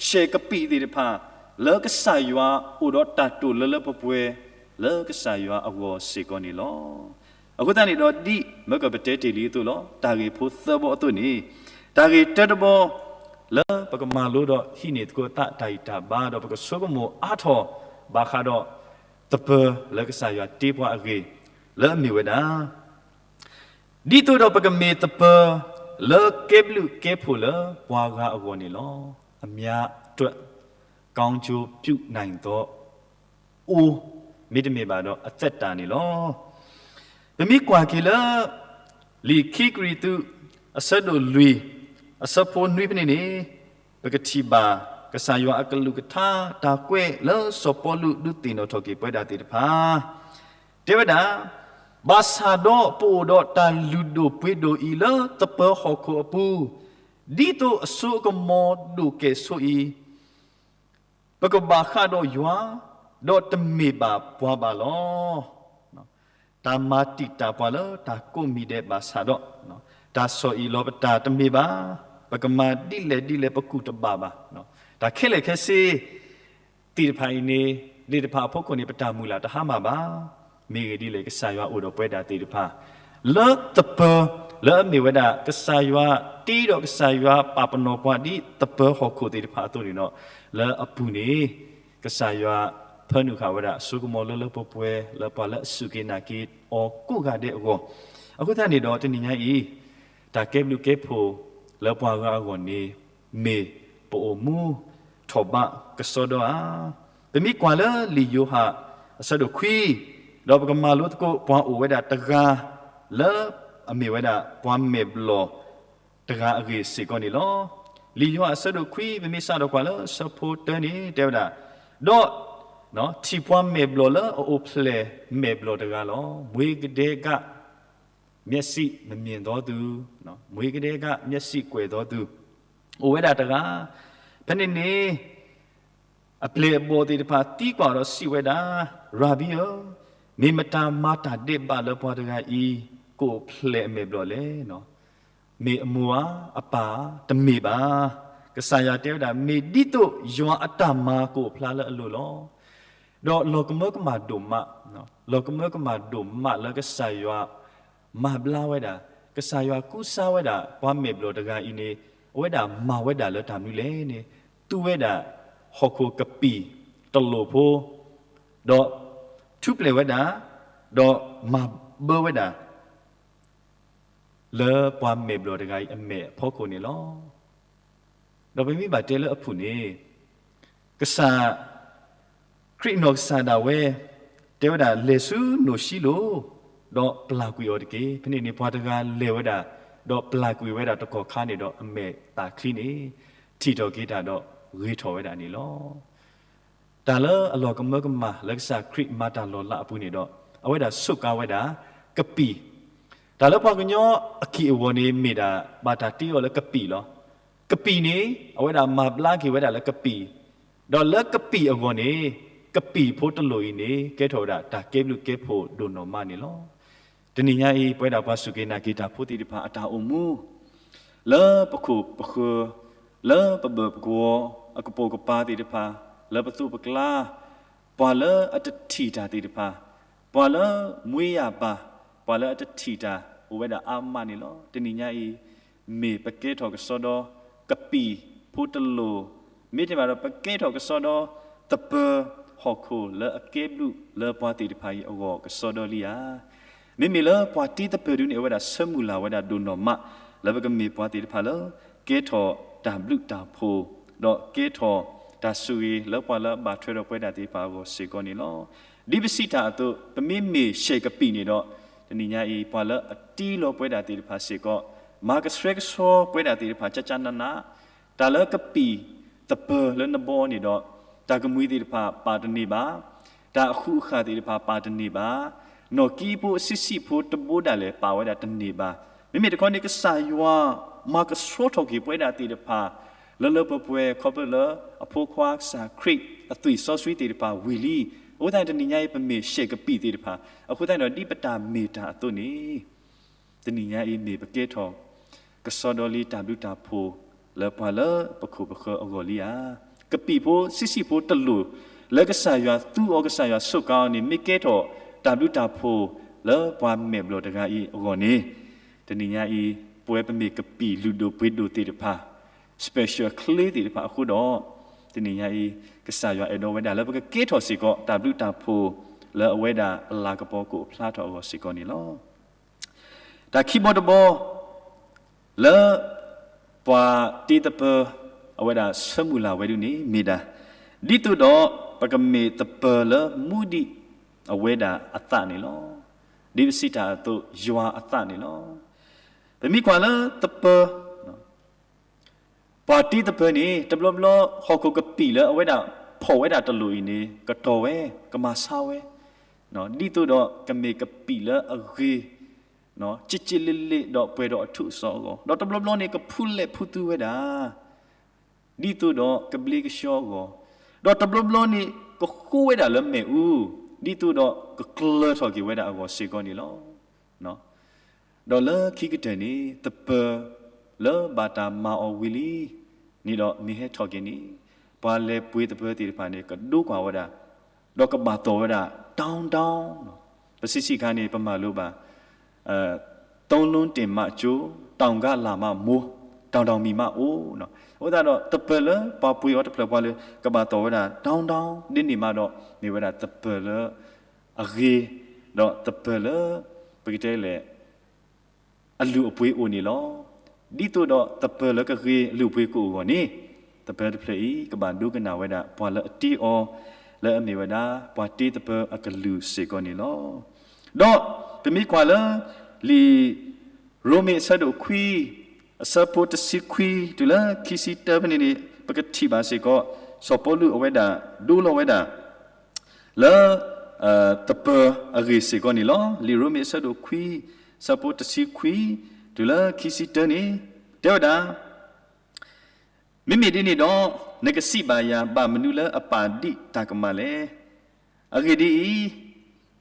ရှဲၣ်ကပံာ်သ့ၣ်တဖၣ် လၢကစၢ်ယွၤအိၣ်ဒီးတၢ်တိာ်လၢလၢပှဲၤပှဲၤ လၢကစၢ်ယွၤအဂီၢ်စ့ၢ်ကီးန့ၣ်လီၤ. အဃိသတးန့ၣ်ဒီး ဒ်မၢကၢၢ်ပတဲတ့ၢ်လံအသိးလီၤ, တၢ်ဂ့ၢ်ဖိသၢဘီအသိးန့ၣ်, တၢ်ဂ့ၢ်တၢတဘီ လၢပကမၤလိဒီးဟံးန့ၢ်သကိးအသးတၢ်ဂံၢ်တၢ်ဘါ ဒီးပကဆိကမိၣ်အါထီၣ်ဘၣ်ဃးဒီး သပၢၤလၢကစၢ်ယွၤတ့ပှၤအဂ့ၢ် လၢအမ့ၢ်ဝဲဒၣ် ဒ်သိးဒီးပကမ့ၢ်သပၢၤ လၢကဲဘျုးကဲဖှိၣ်လၢပှၤဂၤအဂီၢ်န့ၣ်လီၤ. အများအတွက် ကောင်းကျိုးပြုနိုင်သော အိၣ် မ့တမ့ၢ်ဘၣ်ဒီးအသက်တာန့ၣ်လီၤ. ပမ့ၢ်ကွၢ်က့ၤလၢ လံာ်ခံကရံၣ်သူး အဆၢဒိၣ်လွံၢ် အဆၢဖိနွံဖဲန့ၣ်န့ၣ်, ပကထံၣ်ဘၣ် ကစၢ်ယွၤအကလုၢ်ကထါတၢ်ကွဲးလၢစီၤပီလူးဒုးသ့ၣ်နီၣ်ထီၣ်က့ၤပဝဲဒၣ်သ့ၣ်တဖၣ် တဲဝဲဒၣ်, ဘၣ်ဆၣ်ဒီးပအိၣ်ဒီးတၢ်လုၢ်ဒိၣ်ပှ့ၤဒိၣ်အံၤလၢသပၢၤဟီၣ်ခိၣ်အပူၤ, ဒ်သိးအစိအကမီၤဒိၣ်ကဲၣ်ဆိးအံၤ ပကဘၣ်ဃးဒီးယွၤ, ဒီးတမ့ၢ်ဘၣ်ပှၤဘၣ်လီၤ. တၢ်မၤတံာ်တာ်ပှၤလၢတၢ်ကိးမံၤဒဲးဘၣ်ဆၣ်ဒီး, တၢ်ဆီၣ်အံၤလီၤပတၢ်တမ့ၢ်ဘၣ်, ပကမၤဒ်လဲၣ်ဒ်လဲၣ်ပကူၣ်တဘၣ်ဘၣ်. တၢ်ခဲလၢာ်ခဲဆ့ သ့ၣ်တဖၣ်အံၤန့ၣ် သ့ၣ်တဖၣ်အဖီခိၣ်န့ၣ် ပတၢ်မုၢ်လၢ်တဟါမၢ်ဘၣ်. မ့ၢ်ဂ့ၢ်ဒ်လဲၣ် ကစၢ်ယွၤအိၣ်ဒီးပဝဲဒၣ်သ့ၣ်တဖၣ် လၢသပၢၤ လၢအမ့ၢ်ဝဲဒၣ် ကစၢ်ယွၤတ့ဒီးကစၢ်ယွၤပာ်ပနီၣ်ပှၤဒ်သပၢၤဟီၣ်ခိၣ်သ့ၣ်တဖၣ်အသိးန့ၣ်ဒီး, လၢအပူၤန့ၣ် ကစၢ်ယွၤဖၢနုာ်ဃာ်ဝဲဒၣ်အစိကမီၤလၢလၢပှဲၤပှဲၤ လၢပှၤလၢအစူၢ်က့ၤနာ်က့ၤအီၤကိးဂၤဒဲးအဂီၢ်, အဃိသတးန့ၣ်ဒီး တနံၤညါအံၤ တၢ်ကဲဘျုးကဲဖှိၣ်လၢပှၤဂၤအဂီၢ်န့ၣ် မ့ၢ်ပအိၣ်မူထီၣ်ဘးကစီဒီဧါ. ပမ့ၢ်ကွၢ်လၢလံာ်ယိၤဟၣ်အဆၢဒိၣ်ခွံ, ဒီးပကမၤလိသကိးပှၤအိၣ်ဝဲဒၣ်တဂၤ လၢအမ့ၢ်ဝဲဒၣ်ပှၤမဲာ်ဘျီၣ်တဂၤအဂ့ၢ်စ့ၢ်ကီးန့ၣ်လီၤ. လံာ်ယိၤဟၣ်အဆၢဒိၣ်ခွံ ပမ့ၢ်စးထီၣ်ကွၢ်လၢဆၢဖိတၢန့ၣ် တဲဝဲဒၣ်, ဒီး ထံၣ်ပှၤမဲာ်ဘျီၣ်လၢအအိၣ်ဖျဲၣ်မဲာ်ဘျီၣ်တဂၤလီၤ. မြွေကဒဲကမျက်စိမမြင်သောသူ, မြွေကဒဲကမျက်စိကွယ်သောသူ အိၣ်ဝဲဒၣ်တဂၤ, ဖဲန့ၣ်န့ၣ် အပျဲၢ်အဘီၣ်သ့ၣ်တဖၣ်သံကွၢ်ဒီးစံးဝဲဒၣ်, ရၤဘံဧၢ, မ့ၢ်မတၤမၤတၢ်ဒဲးဘးလၢပှၤတဂၤအံၤ ကအိၣ်ဖျဲၣ်အမဲာ်ဘျီၣ်လဲၣ်. မ့ၢ်အမိၢ်ဧါ, အပၢ်ဧါ, တမ့ၢ်ဘၣ်. ကစၢ်ယွၤတဲဝဲဒၣ် မ့ၢ်ဒ်သိးယွၤအတၢ်မၤကအိၣ်ဖျါလၢအလိၤလီၤ. ဒီးလီၤကမၢကမၣ်ဒိၣ်မး, လီၤကမၢကမၣ်ဒိၣ်မးလၢကစၢ်ယွၤမၤဘျါဝဲဒၣ်, ကစၢ်ယွၤကူစါဝဲဒၣ် ပှၤမဲာ်ဘျီၣ်တဂၤအံၤန့ၣ် အဝဲဒၣ်မၤဝဲဒၣ်လၢတၢ်မနုၤလဲၣ်န့ၣ်, သူဝဲဒၣ်ဟီၣ်ခိၣ်ကပံာ်တလိၣ်ဖိ, ဒီးထူးပျဲၢ်ဝဲဒၣ်, ဒီးမၤဘၢဝဲဒၣ် လၢပှၤမဲာ်ဘျီၣ်တဂၤအံၤအမဲာ်အဖီခိၣ်န့ၣ်လီၤ. ဒီးပမ့ၢ်ဘၣ်တဲလၢအပူၤန့ၣ်, ကစၢ် ခရံာ်အနီၢ်ကစၢ်ဒၣ်ဝဲ တဲဝဲဒၣ် လဲၤဆူနိၣ်ၡံလိၤ, ဒီးပျၢ်ကွံာ်အီၤတက့ၢ်. ဖဲန့ၣ်န့ၣ် ပှၤတဂၤလဲၤဝဲဒၣ်, ဒီးပျၢ်ကွံာ်ဝဲဒၣ်တကီၢ်ခါန့ၣ်ဒီး အမဲာ်သးချံန့ၣ် ထံၣ်ထီၣ်က့ၤတၢ်ဒီးဂ့ၤထီၣ်ဝဲဒၣ်န့ၣ်လီၤ. တၢ်လၢအလီၤကမၢကမၣ်လၢကစၢ်ခရံာ်မၤတၢ်လီၤလးအပူၤန့ၣ်ဒီး အဝဲဒၣ်ဆိးကါဝဲဒၣ် ကပံာ်, တၢ်လၢပှၤကညီအက့ၢ်အဂီၤန့ၣ်မ့ၢ်ဒၣ် ဘၣ်တၢ်တ့အီၤလၢကပံာ်လီၤ. ကပံာ်န့ၣ် အဝဲဒၣ်မၤဘျါက့ၤဝဲဒၣ်လၢကပံာ်, ဒီးလၢကပံာ်အဂီၢ်န့ၣ် ကပံာ်ဖိတလိၣ်အံၤန့ၣ် ကဲထီၣ်ဝဲဒၣ်တၢ်ကဲဘျုးကဲဖှိၣ်ဒိၣ်နီၢ်မးန့ၣ်လီၤ. တနံၤညါအံၤ ပဝဲဒၣ်ပှၤစူၢ်က့ၤနာ်က့ၤတၢ်ဖိသ့ၣ်တဖၣ်အတၢ်အိၣ်မူ လၢပခိၣ်ပဃၢၤ, လၢပဘၢၣ်ပကဝီၤ, အကပိာ်ကပၤသ့ၣ်တဖၣ်, လၢပသိးပကျါ, ပှၤလၢအတထံၣ်တၢ်သ့ၣ်တဖၣ်, ပှၤလၢမွေးရာပါ, ပှၤလၢအတထံၣ်တၢ် အိၣ်ဝဲဒၣ်အါမးန့ၣ်လီၤ. တနံၤညါအံၤ မ့ၢ်ပကဲထီၣ်ကစီဒီ ကပံာ်ဖိတလိၣ်, မ့တမ့ၢ်ဘၣ်ဒီး ပကဲထီၣ်ကစီဒီ သပၢၤဟီၣ်ခိၣ်လၢအကဲဘျုးလၢပှၤသ့ၣ်တဖၣ်အံၤအဂီၢ်ကစီဒီလံဧါ. မ့မ့ၢ်လၢပှၤတ့သပၢၤဒုန့ၣ် အဝဲဒၣ်ဆၢမုၢ်လၢ်ဝဲဒၣ်ဒိၣ်နီၢ်မး လၢပကမ့ၢ်ပှၤသ့ၣ်တဖၣ်လၢ ကဲထီၣ်တၢ်ဘျုးတၢ်ဖှိၣ်, ဒီးကဲထီၣ်တၢ်ဆိၣ်ဂ့ၤလၢပှၤလၢအဘၣ်ထွဲဒီးပဝဲဒၣ်သ့ၣ်တဖၣ်အဂီၢ်စ့ၢ်ကီးန့ၣ်လီၤ. ဒ်ပစံးတၢ်အသိး ပမ့မ့ၢ်ရှဲးကပံာ်န့ၣ်ဒီး တနံၤညါအံၤ ပှၤလၢအတ့လီၤပဝဲဒၣ်သ့ၣ်တဖၣ်စ့ၢ်ကီး မၤကဆှဲကဆှီပဝဲဒၣ်သ့ၣ်တဖၣ် ကကနးနး, တၢ်လၢကပံာ်သပၢၤလၢနဘီန့ၣ်ဒီး တၢ်ကမှံၤသ့ၣ်တဖၣ်ပာ်တန့ၢ်ဘၣ်, တၢ်အဃူအဃာ်သ့ၣ်တဖၣ်ပာ်တန့ၢ်ဘၣ်, နီၢ်ကံဖိအဆံးဆံးဖိတဘိဒၣ်လဲာ်ပာ်ဝဲဒၣ်တန့ၢ်ဘၣ်. မ့မ့ၢ်တခီန့ၣ် ကစၢ်ယွၤမၤကဆှီထီၣ်က့ၤပဝဲဒၣ်သ့ၣ်တဖၣ် လၢလၢပှဲၤပှဲၤ ခီဖျိလၢအဖိခွါကစၢ်ခရံာ်အသွံၣ်စီဆှံသ့ၣ်တဖၣ်ဝံၤလံ. အဃိသတးန့ၣ် တနံၤညါအံၤ ပမ့ၢ်ရှဲးကပံာ်သ့ၣ်တဖၣ် အဃိသတးန့ၣ်ဒီး ဒ်ပတၢ်မ့ၢ်တၢ်အသိးန့ၣ် တနံၤညါအံၤမ့ၢ်ပကဲထီၣ် ကစီဒီလံတၢ်ဘျုးတၢ်ဖှိၣ် လၢပှၤလၢပခိၣ်ပဃၢၤအဂီၢ်လံဧါ. ကပံာ်ဖိဆံးဆံးဖိတလိာ် လၢကစၢ်ယွၤသူအီၤ ကစၢ်ယွၤစူးကါအီၤန့ၣ် မ့ၢ်ကဲထီၣ်တၢ်ဘျုးတၢ်ဖှိၣ်လၢပှၤမဲာ်ဘျီၣ်တဂၤအံၤအဂီၢ်န့ၣ်, တနံၤညါအံၤ ပဝဲပမ့ၢ်ကပံာ်လုၢ်ဒိၣ်ပှ့ၤဒိၣ်သ့ၣ်တဖၣ် special ချ့သ့ၣ်တဖၣ်အဃိဒီး, တနံၤညါအံၤ ကစၢ်ယွၤအဲၣ်ဒိးဝဲဒၣ်လၢပကကဲထီၣ်စ့ၢ်ကီး တၢ်ဘျုးတၢ်ဖှိၣ်လၢအဝဲဒၣ်အလၤကပီၤကအိၣ်ဖျါထီၣ်အဂီၢ်စ့ၢ်ကီးန့ၣ်လီၤ. တၢ်ခံဘီတဘီ လၢ ပှၤတ့သပၢၤ အဝဲဒၣ်ဆၢမုၢ်လၢ်ဝဲဒၣ်န့ၣ် မ့ၢ်ဒၣ် ဒ်သိးဒီးပကမ့ၢ်သပၢၤလၢမူဒံးအဝဲဒၣ်အသးန့ၣ်လီၤ. ဒ်ပစံးတၢ်အသိး ယွၤအသးန့ၣ်လီၤ. ပမ့ၢ်ကွၢ်လၢသပၢၤ ပှၤတ့သပၢၤန့ၣ် တဘျီဘျီဟီၣ်ခိၣ်ကပံာ်လၢအဝဲဒၣ်ဖီၣ်ဝဲဒၣ်တလိာ်အံၤန့ၣ် ကတီၤဝဲ, ကမၤဆါဝဲ, ဒ်သိးဒီးကမ့ၢ်ကပံာ်လၢအဂ့ၤ က့က့လ့လ့ဒီးပှဲၤဒီးအထူးအစီအဂီၢ်, ဒီးတဘျီဘျီန့ၣ် ကဖူလဲၣ်ဖူသူဝဲဒၣ် ဒ်သိးဒီးကဘျ့ကဆှီအဂီၢ်, ဒီးတဘျီဘျီန့ၣ် ကဃိဝဲဒၣ်လၢမ့ၣ်အူ, ဒ်သိးဒီးကကျၢၤထီၣ်က့ၤဝဲဒၣ်အဂီၢ်စ့ၢ်ကီးန့ၣ်လီၤ. ဒီးလၢခံကတၢၢ်န့ၣ် သပၢၤလၢဘၣ်တၢ်မၤအီၤဝံၤလံန့ၣ်ဒီး မ့ၢ်ဟဲထီၣ်က့ၤန့ၣ် ပှၤလဲၤပှ့ၤသပၢၤသ့ၣ်တဖၣ်န့ၣ် ကဒိကွၢ်ဝဲဒၣ်, ဒီးကဘၣ်သီၣ်ဝဲဒၣ် တောင်းတောင်း, ပဆံးဆံးခါန့ၣ် ပမၤလိဘၣ် သုံးလုံးတင်မှကျိုး, တောင်ကလာ်မှမိုး, တောင်တောင်မီးမှအိုး, အဃိသတးဒီး သပၢၤလၢပှၤပှ့ၤအီၤတဖျၢၣ်ပှၤလၢ ကဘၣ်သီၣ်ဝဲဒၣ် တောင်းတောင်း ဒ်န့ၣ်မးဒီး မ့ၢ်ဝဲဒၣ်သပၢၤလၢအဂ့ၤ, ဒီးသပၢၤလၢ ပကတဲလဲၣ် အလုၢ်အပှ့ၤအိၣ်န့ၣ်လီၤ. ဒ်သိးဒီးသပၢၤလၢကဂ့ၤ အလုၢ်အပှ့ၤကအိၣ်အဂီၢ်န့ၣ်, သပၢၤတဖျၢၣ်အံၤ ကဘၣ်ဒိကနၣ်ဝဲဒၣ် ပှၤလၢအတ့အီၤ လၢအမ့ၢ်ဝဲဒၣ်ပှၤတ့သပၢၤအကလုၢ်စ့ၢ်ကီးန့ၣ်လီၤ. ဒီးပမ့ၢ်ကွၢ်လၢ လံာ်ရိမ့ၤအဆၢဒိၣ်ခွံ အဆၢဖိတဆံခွံ တုၤလၢခံဆံတၢဖဲန့ၣ်န့ၣ် ပကထံၣ်ဘၣ်စ့ၢ်ကီး စီၤပီလူးအဝဲဒၣ် ဒိလီၤဝဲဒၣ် လၢ သပၢၤအဂ့ၢ်စ့ၢ်ကီးန့ၣ်လီၤ. လံာ်ရိမ့ၤအဆၢဒိၣ်ခွံ အဆၢဖိတဆံခွံ တုၤလၢခံဆံတၢန့ၣ် တဲဝဲဒၣ်, မ့မ့ၢ်ဒ်န့ၣ်ဒီး နကစံးဘၣ်ယၤ ဘၣ်မနုၤလၢအပာ်ဒံးတၢ်ကမၣ်လဲၣ်. အဂ့ၢ်ဒ်အံၤ,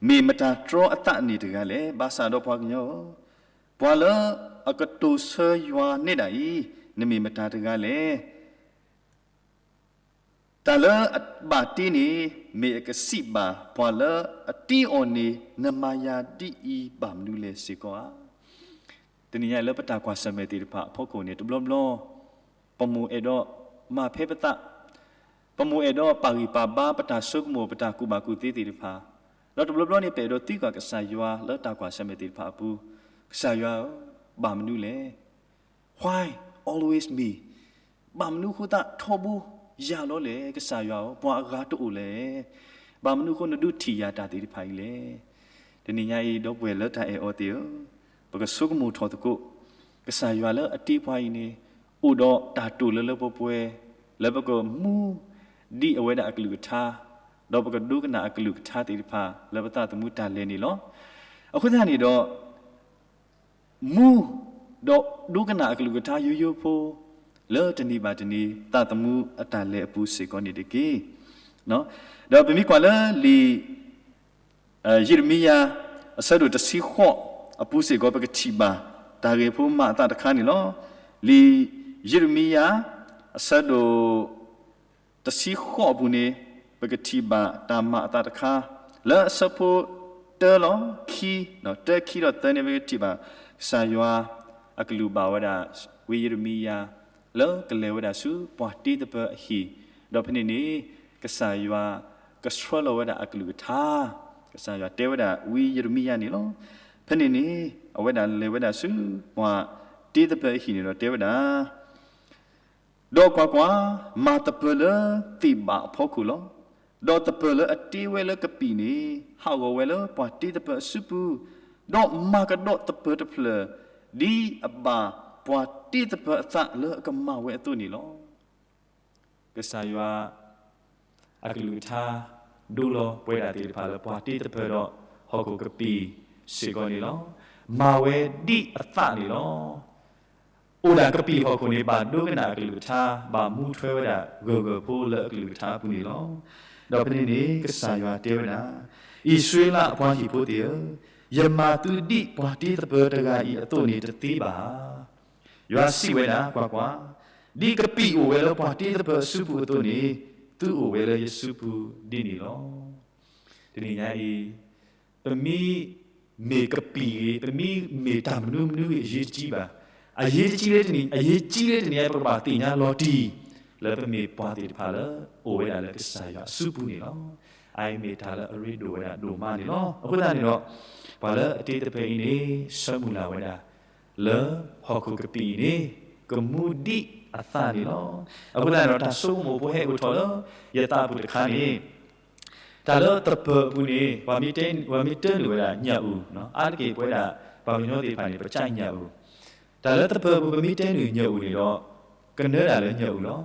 မ့ၢ်မတၤတြီအသးန့ၣ်တဂၤလဲၣ်. ဘၣ်ဆၣ်ဒီးပှၤကညီဧၢ, ပှၤလၢအကတိၤဆၢယွၤနဲဒၣ်အံၤ နမ့ၢ်မတၤတဂၤလဲၣ်. တၢ်လၢအဘၣ်တ့န့ၣ် မ့ၢ်အကစံးဘၣ်ပှၤလၢအတ့အီၤန့ၣ် နမၤယၤဒ်အံၤဘၣ်မနုၤလဲၣ်စ့ၢ်ကီးဧါ. တနံၤညါလၢပတၢ်ကွၢ်ဆၢၣ်မဲာ်သ့ၣ်တဖၣ်အဖီခိၣ်န့ၣ် တဘျီဘျီ ပမိၣ်အဲၣ်ဒိးမၤဖဲပသး, ပမိၣ်အဲၣ်ဒိးပာ်ဂံၢ်ပာ်ဘါပတၢ်ဆိကမိၣ် ပတၢ်ကူၣ်ဘၣ်ကူၣ်သ့သ့ၣ်တဖၣ်, ဒီးတဘျီဘျီန့ၣ် ပအဲၣ်ဒိးသံကွၢ်ကစၢ်ယွၤလၢတၢ်ကွၢ်ဆၢၣ်မဲာ်သ့ၣ်တဖၣ်အပူၤ, ကစၢ်ယွၤဧၢ, ဘၣ်မနုၤလဲၣ် Why always me? ဘၣ်မနုၤအဃိသတးထီဘိယၤလီၤလဲၣ်, ကစၢ်ယွၤဧၢ, ပှၤအဂၤတအိၣ်လဲၣ်. ဘၣ်မနုၤအဃိနဒုးထံၣ်ယၤတၢ်သ့ၣ်တဖၣ်အံၤလဲၣ်. တနံၤညါအံၤ ဒီပုၢ်ဝဲၢ်လၢတၢ်အဲၣ်အီၤသ့ၣ်ဧၢ, ပကဆိကမိၣ်ထီၣ်သကိး, ကစၢ်ယွၤလၢအတ့ပှၤအံၤန့ၣ် အိၣ်ဒီးတၢ်တိာ်လၢလၢပှဲၤပှဲၤ လၢပကမူဒံးအဝဲဒၣ်အကလုၢ်ကထါ, ဒီးပကဒိကနၣ်အကလုၢ်ကထါသ့ၣ်တဖၣ် လၢပသးသမူတၢ်လဲၤန့ၣ်လီၤ. အဃိသတးန့ၣ်ဒီး မူ ဒီးဒိကနၣ်အကလုၢ်ကထါယိယိဖိ လၢတနံၤဘၣ်တနံၤ သးသမူအတၢ်လဲၤအပူၤစ့ၢ်ကီးန့ၣ်တက့ၢ်. ဒီးပမ့ၢ်ကွၢ်လၢလံာ် ယံးရမံယၤ အဆၢဒိၣ်တဆံဃိးအပူၤစ့ၢ်ကီး ပကထံၣ်ဘၣ် တၢ်ဂ့ၢ်ဖိမၤအသးတခါန့ၣ်လီၤ. လံာ်ယံးရမံယၤ အဆၢဒိၣ် တဆံဃိးအပူၤန့ၣ် ပကထံၣ်ဘၣ်တၢ်မၤအသးတခါ လၢအဆၢဖိတၢလီၤခံ, တၢခံဒီးသၢန့ၣ် ပကထံၣ်ဘၣ် ကစၢ်ယွၤအကလုၢ်ဘၣ်ဝဲဒၣ် ဝံယံးရမံယၤ လၢကလဲၤဝဲဒၣ်ဆူပှၤတ့သပၢၤအဟံၣ်, ဒီးဖဲန့ၣ်န့ၣ် ကစၢ်ယွၤကဆှၢလီၤဝဲဒၣ်အကလုၢ်ကထါ, ကစၢ်ယွၤတဲဝဲဒၣ်ဝံယံးရမံယၤန့ၣ်လီၤ. ဖဲန့ၣ်န့ၣ် အဝဲဒၣ်လဲၤဝဲဒၣ်ဆူပှၤတ့သပၢၤအဟံၣ်န့ၣ်ဒီးတဲဝဲဒၣ် ဒီးကွၢ်ကွၢ်, မၤသပၢၤလၢသ့ၣ်ဘၣ်အဖီခိၣ်လီၤ. ဒီးသပၢၤလၢအတ့ဝဲလၢကပံာ်န့ၣ် ဟးဂီၤဝဲလၢပှၤတ့သပၢၤအစုပူၤ, ဒီးမၤကဒီးသပၢၤတဖျၢၣ် ဒ်အဘၣ်ပှၤတ့သပၢၤအသးလၢအကမၤဝဲအသိးန့ၣ်လီၤ. ကစၢ်ယွၤ အကလုၢ်ကထါ ဒိလီၤပဝဲဒၣ်သ့ၣ်တဖၣ်လၢပှၤတ့သပၢၤဒီးဟီၣ်ခိၣ်ကပံာ်စ့ၢ်ကီးန့ၣ်လီၤ. မၤဝဲဒ်အသးန့ၣ်လီၤ. အိၣ်ဒၣ်ကပံာ်ဟီၣ်ခိၣ်န့ၣ် ဘၣ်ဒိကနၣ်အကလုၢ်ကထါ, ဘၣ်မူထွဲဝဲဒၣ်ဂၢၢ်ဂၢၢ်ဖိလၢအကလုၢ်ကထါအပူၤန့ၣ်လီၤ. ဒီးဖဲန့ၣ်န့ၣ် ကစၢ်ယွၤတဲဝဲဒၣ်, အံၣ်စရ့လးအပှၤဟံၣ်ဖိသ့ၣ်ဧၢ, ယမၤသုဒ်ပှၤတ့သပၢၤတဂၤအံၤအသိးန့ၣ်တသ့ဘၣ်ဧါ. ယွၤစံးဝဲဒၣ်, ကွၢ်ကွၢ်, ဒ်ကပံာ်အိၣ်ဝဲလၢပှၤတ့သပၢၤအစုပူၤအသိးန့ၣ်, သုအိၣ်ဝဲလၢယစုပူၤဒ်န့ၣ်လီၤ. တနံၤညါအံၤ, ပမ့ၢ်မ့ၢ်ကပံာ်ဂ့ၤ, ပမ့ၢ်မ့ၢ်တၢ်မနုၤမနုၤဂ့ၤ အရေးတကြီးဘၣ်. အရေးတကြီးလၢတနံၤ, အရေးကြီးလၢတနံၤညါအံၤ ပကဘၣ်သ့ၣ်ညါလီၤတံၢ် လၢပမ့ၢ်ပှၤသ့ၣ်တဖၣ်လၢ အိၣ်ဝဲဒၣ်လၢကစၢ်ယွၤအစုပူၤန့ၣ်လီၤ. အအံၤမ့ၢ်တၢ်လၢအရ့ဒိၣ်ဝဲဒၣ်ဒိၣ်မးန့ၣ်လီၤ. အဃိသတးန့ၣ်ဒီး, ပှၤလၢအတ့သပၢၤအံၤန့ၣ် ဆၢမုၢ်လၢ်ဝဲဒၣ် လၢဟီၣ်ခိၣ်ကပံာ်အံၤန့ၣ် ကမူဒံးအသးန့ၣ်လီၤ. အဃိသတးန့ၣ်ဒီး တၢ်ဆိကမိၣ်ဖိဟဲအိၣ်ထီၣ်လၢယသးပူၤတခါန့ၣ်, တၢ်လၢသပၢၤအပူၤန့ၣ် ပှၤမ့ၢ်တဲနုာ်ဝဲဒၣ်ညၣ်အူ, အါတက့ၢ်ပဝဲဒၣ် ပှၤကညီသ့ၣ်တဖၣ်န့ၣ် ပကၠၢ်ညၣ်အူ, တၢ်လၢသပၢၤအပူၤ ပမ့ၢ်တဲနုာ်ညၣ်အူန့ၣ်ဒီး ကနၢဒၣ်လၢညၣ်အူလီၤ.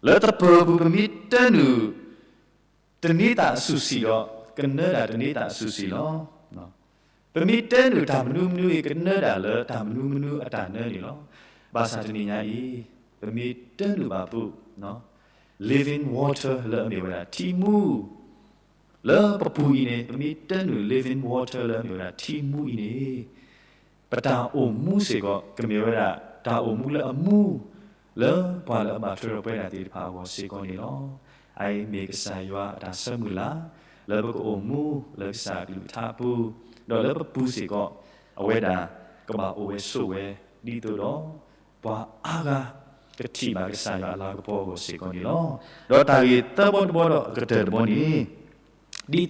လၢသပၢၤအပူၤ ပမ့ၢ်တဲနုာ် တန့သးအစုၣ်ဆံးဒီး ကနၢဒၣ်တန့သးအစုၣ်ဆံးလီၤ. ပမ့ၢ်တဲနုာ်တၢ်မနုၤမနုၤအံၤ ကနၢဒၣ်လၢတၢ်မနုၤမနုၤအတၢ်နၢန့ၣ်လီၤ. ဘၣ်ဆၣ်တနံၤညါအံၤ, ပမ့ၢ်တဲနုာ်ဘၣ်ပူၤ living water လၢအမ့ၢ်ဝဲဒၣ်ထံမူ လၢပပူၤအံၤန့ၣ် ပမ့ၢ်တဲနုာ် living water လၢအမ့ၢ်ဝဲဒၣ်ထံမူအံၤန့ၣ်, ပတၢ်အိၣ်မူစ့ၢ်ကီး ကမ့ၢ်ဝဲဒၣ်တၢ်အိၣ်မူလၢအမူ လၢပှၤလၢအဘၣ်ထွဲဒီးပဝဲဒၣ်သ့ၣ်တဖၣ်အဂီၢ်စ့ၢ်ကီးန့ၣ်လီၤ. အအံၤမ့ၢ်ကစၢ်ယွၤအတၢ်ဆၢမုၢ်လၢ် လၢပကအိၣ်မူလၢကစၢ်အကလုၢ်ကထါအပူၤ, ဒီးလၢပပူၤစ့ၢ်ကီး အဝဲဒၣ်ကဘၣ်အိၣ်ဝဲဆိးဝဲ ဒ်သိးဒီး ပှၤအါဂၤကထံၣ်ဘၣ်ကစၢ်ယွၤအလၤကပီၤအဂီၢ်စ့ၢ်ကီးန့ၣ်လီၤ. ဒီးတၢ်ဂ့ၢ်သၢဘီတဘီဒီးအကတၢၢ်တဘီန့ၣ်, ဒ်သိးဒီး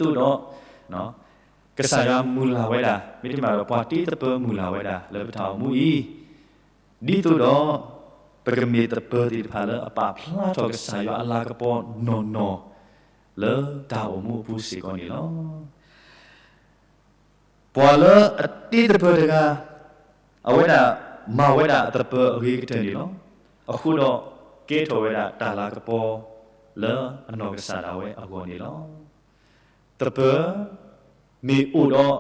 ကစၢ်ယွၤမုၢ်လၢ်ဝဲဒၣ် မ့တမ့ၢ်ဒီးပှၤတ့သပၢၤမုၢ်လၢ်ဝဲဒၣ်လၢပတၢ်အိၣ်မူအံၤ, ဒ်သိးဒီး ပကမ့ၢ်သပၢၤသ့ၣ်တဖၣ်လၢအပာ်ဖျါထီၣ်ကစၢ်ယွၤအလၤကပီၤနီၢ်နီၢ် လၢတၢ်အိၣ်မူအပူၤစ့ၢ်ကီးန့ၣ်လီၤ. ပှၤလၢအတ့သပၢၤတဂၤ, အဝဲဒၣ်မၤဝဲဒၣ်အသပၢၤအဂ့ၤကတၢၢ်န့ၣ်လီၤ. အဃိဒီးကဲထီၣ်ဝဲဒၣ်တၢ်လၤကပီၤ လၢအနီၢ်ကစၢ်ဒၣ်ဝဲအဂီၢ်န့ၣ်လီၤ. သပၢၤ မ့ၢ်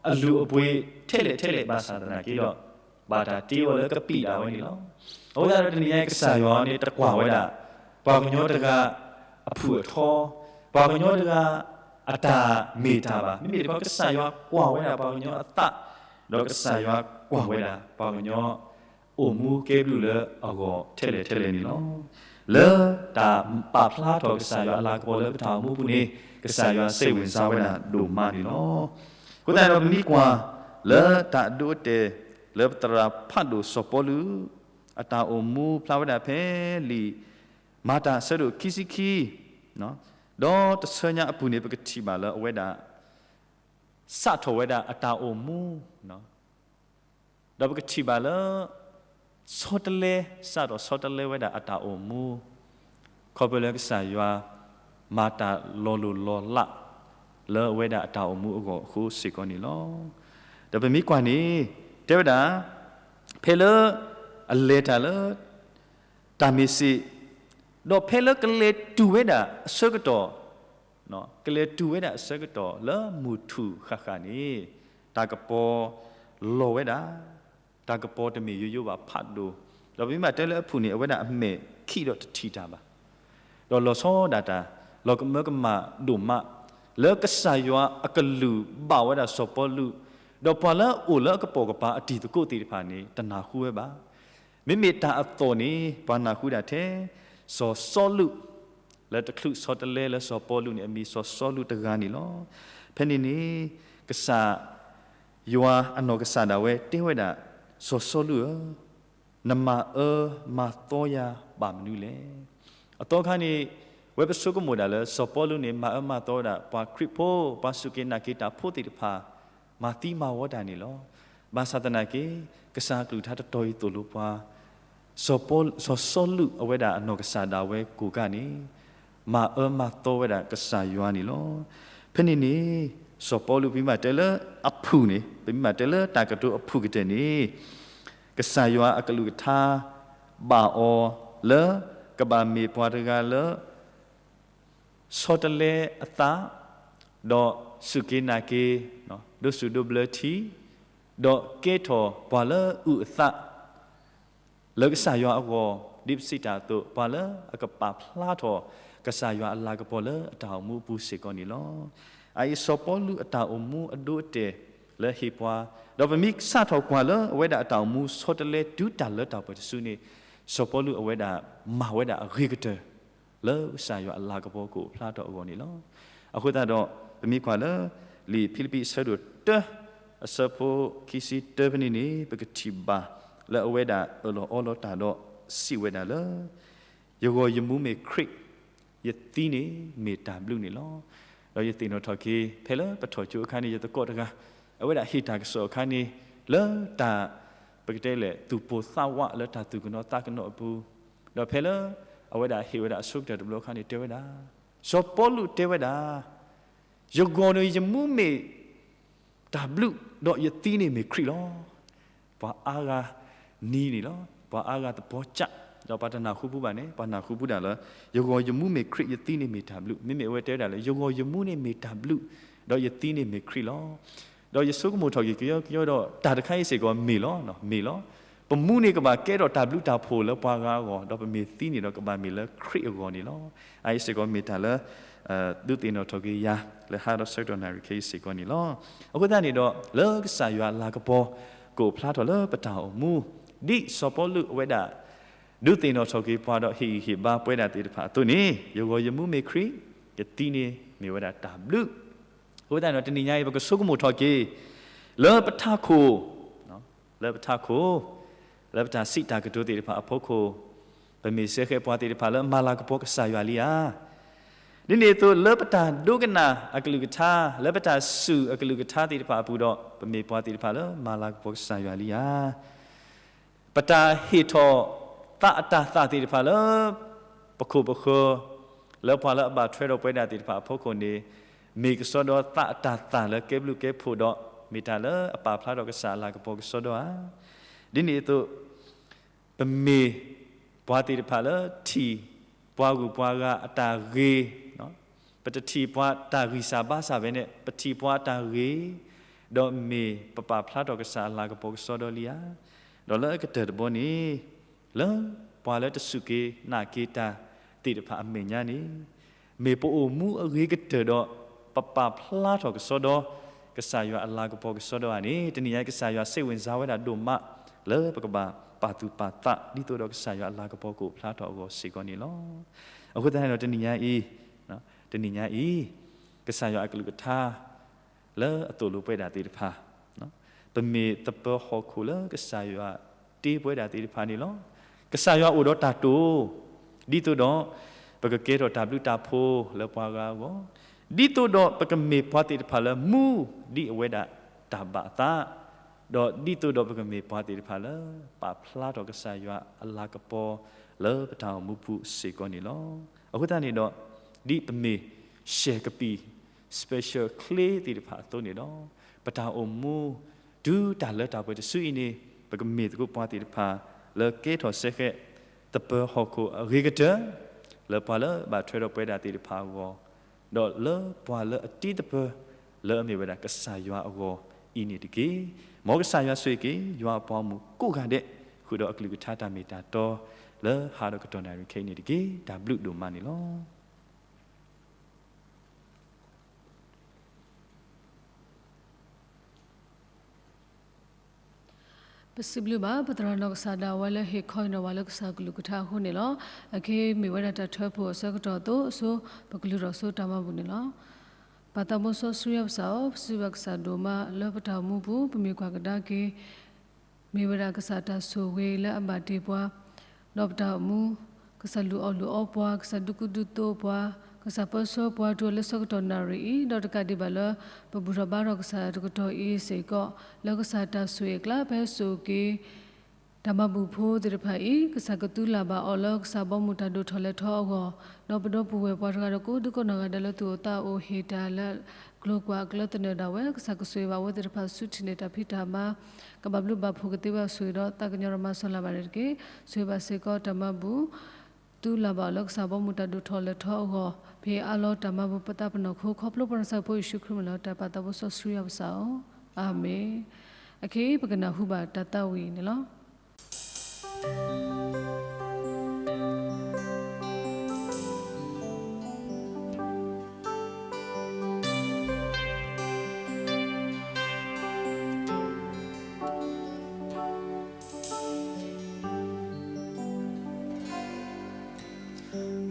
အိၣ်ဒီး အလုၢ်အပှ့ၤထဲလဲၣ်ထဲလဲၣ်ဘၣ်ဆၣ်သနာ်က့ဒီး ဘၣ်တၢ်တ့အီၤလၢကပံာ်ဒၣ်ဝဲန့ၣ်လီၤ. အဃိသတးဒီးတနံၤညါအံၤကစၢ်ယွၤန့ၣ်တကွၢ်ဝဲဒၣ် ပှၤကညီတဂၤအဖုၣ်အထီ, ပှၤကညီတဂၤအတၢ်မ့ၢ်တၢ်ဘၣ်. မ့မ့ၢ်တခီကစၢ်ယွၤကွၢ်ဝဲဒၣ်ပှၤကညီအသး, ဒီးကစၢ်ယွၤကွၢ်ဝဲဒၣ်ပှၤကညီ အိၣ်မူကဲဘျုးလၢအဂီၢ်ထဲလဲၣ်ထဲလဲၣ်န့ၣ်လီၤ. လၢတၢ်ပာ်ဖျါထီၣ်ကစၢ်ယွၤအလၤကပီၤလၢပတၢ်အိၣ်မူပူၤန့ၣ် ကစၢ်ယွၤစဲးဝ့ၤစါဝဲဒၣ်ဒိၣ်မးန့ၣ်လီၤ. အဃိသတးဒီးပမ့ၢ်ကွၢ် လၢတၢ်အဒိအတဲာ် လၢပသရၣ်ဖးဒိၣ်စီၤပီလူး အတၢ်အိၣ်မူဖျါဝဲဒၣ်ဖဲလံာ်မၤတၢ်အဆၢဒိၣ်ခံဆံခံ, ဒီးတဆၢညါအပူၤန့ၣ် ပကထံၣ်ဘၣ်လၢအဝဲဒၣ် စးထီၣ်ဝဲဒၣ်အတၢ်အိၣ်မူ ဒီးပကထံၣ်ဘၣ်လၢ ဆီတလဲ စးထီၣ်ဆီတလဲဝဲဒၣ်အတၢ်အိၣ်မူ ခီဖျိလၢကစၢ်ယွၤ မၤတၢ်လီၤလိၢ်လီၤလး လၢအဝဲဒၣ်အတၢ်အိၣ်မူအဂီၢ်အဃိစ့ၢ်ကီးန့ၣ်လီၤ. ဒီးပမ့ၢ်ကွၢ်န့ၣ် တဲဝဲဒၣ် ဖဲလၢ အလဲၤတၢ်လၢ တၢ်မ့ၢ်စ့ၢ်, ဒီးဖဲလၢကလဲၤတုၤဝဲဒၣ်အဆၢကတီၢ်, ကလဲၤတုၤဝဲဒၣ်အဆၢကတီၢ်လၢမုၢ်ထူၣ်ဃၣ်ဃၣ်န့ၣ် တၢ်ကပီၤလီၤဝဲဒၣ်, တၢ်ကပီၤတမ့ၢ်ယိယိဘၣ်ဖးဒိၣ်, ဒီးပမ့ၢ်ဘၣ်တဲလၢအဖုၣ်န့ၣ် အဝဲဒၣ်အမဲာ်ခံးဒီးတထံၣ်တၢ်ဘၣ် ဒီးလီၤဆီဒၣ်တၢ်, လီၤကမၢကမၣ်ဒိၣ်မး, လၢကစၢ်ယွၤအကလုၢ်ဘၣ်ဝဲဒၣ်စီၤပီလူး, ဒီးပှၤလၢအအိၣ်လၢအကပိာ်ကပၤအတံၤသကိးသ့ၣ်တဖၣ်န့ၣ် တနၢ်ဟူဝဲဘၣ်. မ့မ့ၢ်တၢ်အသီၣ်န့ၣ် ပှၤနၢ်ဟူဒၣ်ထဲ စီၤစီလူး, လၢတချုးဆီတလဲလၢစီၤပီလူးန့ၣ် အမံၤစီၤစီလူးတဂၤန့ၣ်လီၤ. ဖဲန့ၣ်န့ၣ် ကစၢ်ယွၤအနီၢ်ကစၢ်ဒၣ်ဝဲတဲဝဲဒၣ် စီၤစီလူးဧၢ, နမၤအၢမၤသီယၤဘၣ်မနုၤလဲၣ်. အသီခါန့ၣ် ဝဲပဆိကမိၣ်ဒၣ်လၢစီၤပီလူးန့ၣ် မၤအၢမၤသီဝဲဒၣ် ပှၤခရံာ်ဖိ ပှၤစူၢ်က့ၤနာ်က့ၤတၢ်ဖိသ့ၣ်တဖၣ် မၤသံမၤဝီတၢ်န့ၣ်လီၤ. ဘၣ်ဆၣ်သနာ်က့ ကစၢ်အကလုၢ်ကထါတတီၤအံၤသိၣ်လိပှၤ စီၤစီလူးအဝဲဒၣ်အနီၢ်ကစၢ်ဒၣ်ဝဲကိၣ်ကၢ်န့ၣ် မၤအၢမၤသီဝဲဒၣ်ကစၢ်ယွၤန့ၣ်လီၤ. ဖဲန့ၣ်န့ၣ် စီၤပီလူး ပမ့ၢ်တဲလၢအဖုၣ်န့ၣ် ပမ့ၢ်တဲလၢတၢ်ကတိၤအဖုၣ်ကတၢၢ်န့ၣ် ကစၢ်ယွၤအကလုၢ်ကထါ ဘၣ်အီၤလၢ ကဘၣ်မ့ၢ်ပှၤတဂၤလၢ ဆီတလဲအသး, ဒီးစူၢ်က့ၤနာ်က့ၤ ဒိးစူၣ်ဒိးဘျၢထံ, ဒီးကဲထီၣ်ပှၤလၢအုၣ်အသး လၢကစၢ်ယွၤအဂီၢ် ဒ်ပစံးတၢ်အသိး ပှၤလၢအကပာ်ဖျါထီၣ်ကစၢ်ယွၤအလၤကပီၤလၢအတၢ်အိၣ်မူအပူၤစ့ၢ်ကီးန့ၣ်လီၤ. အအံၤစီၤပီလူးအတၢ်အိၣ်မူအဒိအတဲာ်လၢဟ့ၣ်ပှၤ, ဒီးပမ့ၢ်စးထီၣ်ကွၢ်လၢအဝဲဒၣ်အတၢ်အိၣ်မူဆီတလဲတုၤတၢ်လၢတၢ်ပှဲၤတစုန့ၣ်, စီၤပီလူးအဝဲဒၣ်မၤဝဲဒၣ်အဂ့ၤကတၢၢ် လၢကစၢ်ယွၤအလၤကပီၤကအိၣ်ဖျါထီၣ်အဂီၢ်န့ၣ်လီၤ. အဃိသတးဒီး ပမ့ၢ်ကွၢ်လၢ လံာ်ဖံလံးပံးအဆၢဒိၣ်တၢ အဆၢဖိခံဆံတၢဖဲန့ၣ်န့ၣ် ပကထံၣ်ဘၣ်လၢအဝဲဒၣ်အၢၣ်လီၤအီလီၤတၢ်ဒီးစံးဝဲဒၣ်လၢ ယဂီၢ်ယမူမ့ၢ်ခရံာ်, ယသံန့ၣ်မ့ၢ်တၢ်ဘျုးန့ၣ်လီၤ. ဒီးယသ့ၣ်နီၣ်ထီၣ်က့ၤ ဖဲလၢပထီၣ်ကၠိအခါန့ၣ် ယသကိးတဂၤ အဝဲဒၣ်ဟ့ၣ်တၢ်ကစီၣ်အခါန့ၣ် လၢတၢ် ပကတဲလဲၣ် သူၣ်ပိၢ်သးဝး လၢတၢ်သူၣ်ကနိးသးကနိးအပူၤ, ဒီးဖဲလၢ အဝဲဒၣ်ဟ့ၣ်ဝဲဒၣ်အဆိကတၢၢ်တဘျီအခါန့ၣ် တဲဝဲဒၣ်, စီၤပီလူးတဲဝဲဒၣ် ယဂီၢ်န့ၣ်ယမူမ့ၢ် တၢ်ဘျုး ဒီးယသံန့ၣ်မ့ၢ်ခရံာ်လီၤ. ပှၤအါဂၤနံၤန့ၣ်လီၤ. ပှၤအါဂၤသပီၤကး, ဒီးပှၤတနၢ်ဟူပူၤဘၣ်န့ၣ် ပှၤနၢ်ဟူပူၤဒၣ်လၢ ယဂီၢ်ယမူမ့ၢ်ခရံာ်ယသံန့ၣ်မ့ၢ်တၢ်ဘျုး, မ့မ့ၢ်အဝဲတဲဝဲဒၣ်လၢ ယဂီၢ်ယမူန့ၣ်မ့ၢ်တၢ်ဘျုး, ဒီးယသံန့ၣ်မ့ၢ်ခရံာ်လီၤ. ဒီးယဆိကမိၣ်ထီၣ်က့ၤကယီကယီဒီး တၢ်တခါအံၤစ့ၢ်ကီးမ့ၢ်လီၤ, မ့ၢ်လီၤ. ပမူန့ၣ်ကဘၣ်ကဲထီၣ်တၢ်ဘျုးတၢ်ဖှိၣ်လၢပှၤဂၤအဂီၢ်, ဒီးပမ့ၢ်သံန့ၣ်ဒီးကဘၣ်မ့ၢ်လၢခရံာ်အဂီၢ်န့ၣ်လီၤ. အအံၤစ့ၢ်ကီးမ့ၢ်တၢ်လၢ ဒုးသ့ၣ်နီၣ်ထီၣ်က့ၤယၤ လၢဟါဒီးဆၢကတီၢ်နၣ်ရံၣ်ခဲအံၤစ့ၢ်ကီးန့ၣ်လီၤ. အဃိသတးန့ၣ်ဒီး လၢကစၢ်ယွၤအလၤကပီၤ ကအိၣ်ဖျါထီၣ်လၢပတၢ်အိၣ်မူ, ဒ်စီၤပီလူးအဝဲဒၣ် ဒုးသ့ၣ်နီၣ်ထီၣ်က့ၤပှၤဒီးဟ့ၣ်ဂံၢ်ဟ့ၣ်ဘါပဝဲဒၣ်သ့ၣ်တဖၣ်အသိးန့ၣ် ယဂီၢ်ယမူမ့ၢ်ခရံာ်, ယသံန့ၣ်မ့ၢ်ဝဲဒၣ်တၢ်ဘျုး. အဃိသတးန့ၣ်ဒီး တနံၤညါအံၤ ပကဆိကမိၣ်ထီၣ်က့ၤ လၢပထးခိၣ် လၢပထးခိၣ်, လၢပတၢ်စံးတၢ်ကတိၤသ့ၣ်တဖၣ်အဖီခိၣ်, ပမ့ၢ်စဲဃဲးပှၤသ့ၣ်တဖၣ်လၢမၤလၤကပီၤကစၢ်ယွၤလံဧါ. ဒ်န့ၣ်အသိး လၢပတၢ်ဒိကနၣ်အကလုၢ်ကထါ, လၢပတၢ်စူၢ်အကလုၢ်ကထါသ့ၣ်တဖၣ်အပူၤဒီး ပမ့ၢ်ပှၤသ့ၣ်တဖၣ်လၢမၤလၤကပီၤကစၢ်ယွၤလံဧါ. ပတၢ်ဟ့ၣ်ထီၣ်သးအတၤသၣ်သ့ၣ်တဖၣ်လၢ ပခိၣ်ပဃၢၤ, လၢပှၤလၢအဘၣ်ထွဲဒီးပဝဲဒၣ်သ့ၣ်တဖၣ်အဖီခိၣ်န့ၣ် မ့ၢ်ကစီဒီသးအတၤသၣ်လၢကဲဘျုးကဲဖှိၣ်ဒီး မ့ၢ်တၢ်လၢအပာ်ဖျါထီၣ်ကစၢ်အလၤကပီၤကစီဒီဧါ. ဒ်န့ၣ်အသိး ပမ့ၢ်ပှၤသ့ၣ်တဖၣ်လၢထံၣ်ပှၤဂုၤပှၤဂၤအတၢ်ဂ့ၤ, ပတထံၣ်ပှၤတၢ်ဂံၢ်စၢ်ဘါစၢ်ဖဲန့ၣ်, ပထံၣ်ပှၤအတၢ်ဂ့ၤ, ဒီးမ့ၢ်ပပာ်ဖျါထီၣ်ကစၢ်အလၤကပီၤကစီဒီလံဧါ. ဒီးလၢအကတၢၢ်တဘီန့ၣ် လၢပှၤလၢတစူၢ်က့ၤနာ်က့ၤတၢ်သ့ၣ်တဖၣ်အမဲာ်ညါန့ၣ် မ့ၢ်ပအိၣ်မူအဂ့ၤကတၢၢ်ဒီး ပပာ်ဖျါထီၣ်ကစီဒီ ကစၢ်ယွၤအလၤကပီၤကစီဒီဧါန့ၣ် တနံၤညါအံၤ ကစၢ်ယွၤစံးဝဲစါဝဲဒၣ်ဒိၣ်မး လၢပကဘၣ်ပာ်သူၣ်ပာ်သး ဒ်သိးဒီးကစၢ်ယွၤအလၤကပီၤကအိၣ်ဖျါထီၣ်အဂီၢ်စ့ၢ်ကီးန့ၣ်လီၤ. အဃိသတးန့ၣ်ဒီး တနံၤညါအံၤ, တနံၤညါအံၤ ကစၢ်ယွၤအကလုၢ်ကထါ လၢအသိၣ်လိပဝဲဒၣ်သ့ၣ်တဖၣ် ပမ့ၢ်သပၢၤဟီၣ်ခိၣ်လၢကစၢ်ယွၤတ့ပဝဲဒၣ်သ့ၣ်တဖၣ်န့ၣ်လီၤ. ကစၢ်ယွၤအိၣ်ဒီးတၢ်တိာ်, ဒ်သိးဒီး ပကကဲထီၣ်တၢ်ဘျုးတၢ်ဖှိၣ်လၢပှၤဂၤအဂီၢ်, ဒ်သိးဒီးပကမ့ၢ်ပှၤသ့ၣ်တဖၣ်လၢမူဒ်အဝဲဒၣ်တၢ်ဘၣ်အသး, ဒီးဒ်သိးဒီးပကမ့ၢ်ပှၤသ့ၣ်တဖၣ်လၢ ပာ်ဖျါထီၣ်ကစၢ်ယွၤအလၤကပီၤလၢပတၢ်အိၣ်မူပူၤစ့ၢ်ကီးန့ၣ်လီၤ. အဃိသတးန့ၣ်ဒီး ဒ်ပမ့ၢ် ရှဲၣ်ကပံာ် special ချ့သ့ၣ်တဖၣ်အသိးန့ၣ်ဒီး ပတၢ်အိၣ်မူ တုၤတၢ်လၢတၢ်ပှဲၤတစုအံၤန့ၣ် ပကမ့ၢ်သကိးပှၤသ့ၣ်တဖၣ် လၢကဲထီၣ်စဲဃဲး သပၢၤဟီၣ်ခိၣ်အဂ့ၤကတၢၢ် လၢပှၤလၢဘၣ်ထွဲဒီးပဝဲဒၣ်သ့ၣ်တဖၣ်အဂီၢ်, ဒီးလၢပှၤလၢအတံၤသပၢၤ လၢအမ့ၢ်ဝဲဒၣ်ကစၢ်ယွၤအဂီၢ်အံၤန့ၣ်တက့ၢ်. မ်ကစၢ်ယွၤဆိၣ်ဂ့ၤက့ၤ ယွၤအပှၤဂီၢ်မုၢ်ကိးဂၤဒဲး ဃုာ်ဒီးအကလုၢ်ကထါတၢ်မ့ၢ်တၢ်တီ လၢဟါဒီးကတီၢ်နၣ်ရံၣ်ခဲအံၤန့ၣ်တက့ၢ်. တၢ်ဘျုးဒိၣ်မးန့ၣ်လီၤ. ပစံးဘျုးဘၣ် ပသရၣ်နီၢ်ကစၢ်ဒၣ်ဝဲလၢဟ့ၣ်ခီအံၤနီၢ်ဝၤလၢကစၢ်ကလုၢ်ကထါအဃိန့ၣ်လီၤ. အခဲအံၤမ့ၢ်ဝဲဒၣ်တၢ်ထၢဖှိၣ်အဆၢကတီၢ်အသိးအဆိ ပကလုၢ်ထီၣ်ဆိတၢ်မၤဘူၣ်န့ၣ်လီၤ. ပၢ်သးဘိစီဆှံယွၤပစၢ်ဧၢ, ပစံးဘျုးကစၢ်ဒိၣ်မးလၢပတၢ်အိၣ်မူပူၤ ပမ့ၢ်ကွၢ်ကဒါက့ၤ မ့ၢ်ဝဲဒၣ်ကစၢ်တၢ်ဆိၣ်ဂ့ၤလၢအဘၣ်တ့ၢ်ပှၤ, ဒီးပတၢ်အိၣ်မူ, ကစၢ်လုၢ်အီၣ်လုၢ်အီပှၤ, ကစၢ်ဒုးကူဒုးသိးပှၤ, ကစၢ်ပၢဆှၢပှၤတုၤလၢဆၢကတီၢ်နၣ်ရံၣ်အံၤ, ဒီးတကးဒံးဘၣ်လၢ ပဘူၣ်ထီၣ်ဘါထီၣ်ကစၢ်တကတီၢ်အံၤစ့ၢ်ကီး, လၢကစၢ်တၢ်ဆိၣ်ဂ့ၤအကျါ ပဟဲစိာ်က့ၤ တၢ်မၤဘူၣ်ဖိသ့ၣ်တဖၣ်အံၤ ကစၢ်ကသူလၢ်ဘၣ်အီၤလၢကစၢ်ဘီမုၢ်တၢ်ဒိၣ်ထီၣ်လဲၤထီအဂီၢ်, ဒီးပဒီပုၢ်ဝဲၢ်ပှၤတဂၤဒီးကိးဒံကိးနီၢ်ဂၤဒဲးလၢသူၣ်အိၣ်သးအိၣ်ဟ့ၣ်တၢ်လၢကျိၤကွာ်အကျၢၤသနၢၣ်ဒၣ်ဝဲ, ကစၢ်ကဆိၣ်ဂ့ၤဘၣ်အဝဲသ့ၣ်တဖၣ်ဆူထံၣ်န့ၢ်တၢ်ဖံးတၢ်မၤ, ကဘၣ်ဘျုးဘၣ်ဖှိၣ်ကသ့ဝဲဆိၣ်ဂ့ၤဒီးသးကညီၤရမၤစီၤလၢ်ဘၣ်န့ၣ်တက့ၢ်. ဆိၣ်ဂ့ၤဘၣ်စ့ၢ်ကီးတၢ်မၤဘူၣ် သူလၢ်ဘၣ်အီၤလၢကစၢ်ဘီမုၢ်တၢ်ဒိၣ်ထီၣ်လဲၤထီအဂီၢ်, ဖဲအါလီၤတၢ်မၤဘူၣ်ပသးပနီၢ်ခိ ခီဖျိပနီၢ်ကစၢ်ဖိယ့ၣ်ၡူးခရံာ်မ့ၢ်လၢတၢ်ပၢ်သးဘိစီဆှံယွၤပစၢ်ဧၢ, အၤမ့ၣ်. အခဲအံၤပကနၢ်ဟူဘၣ်တၢ်သးဝံၣ်န့ၣ်လီၤ.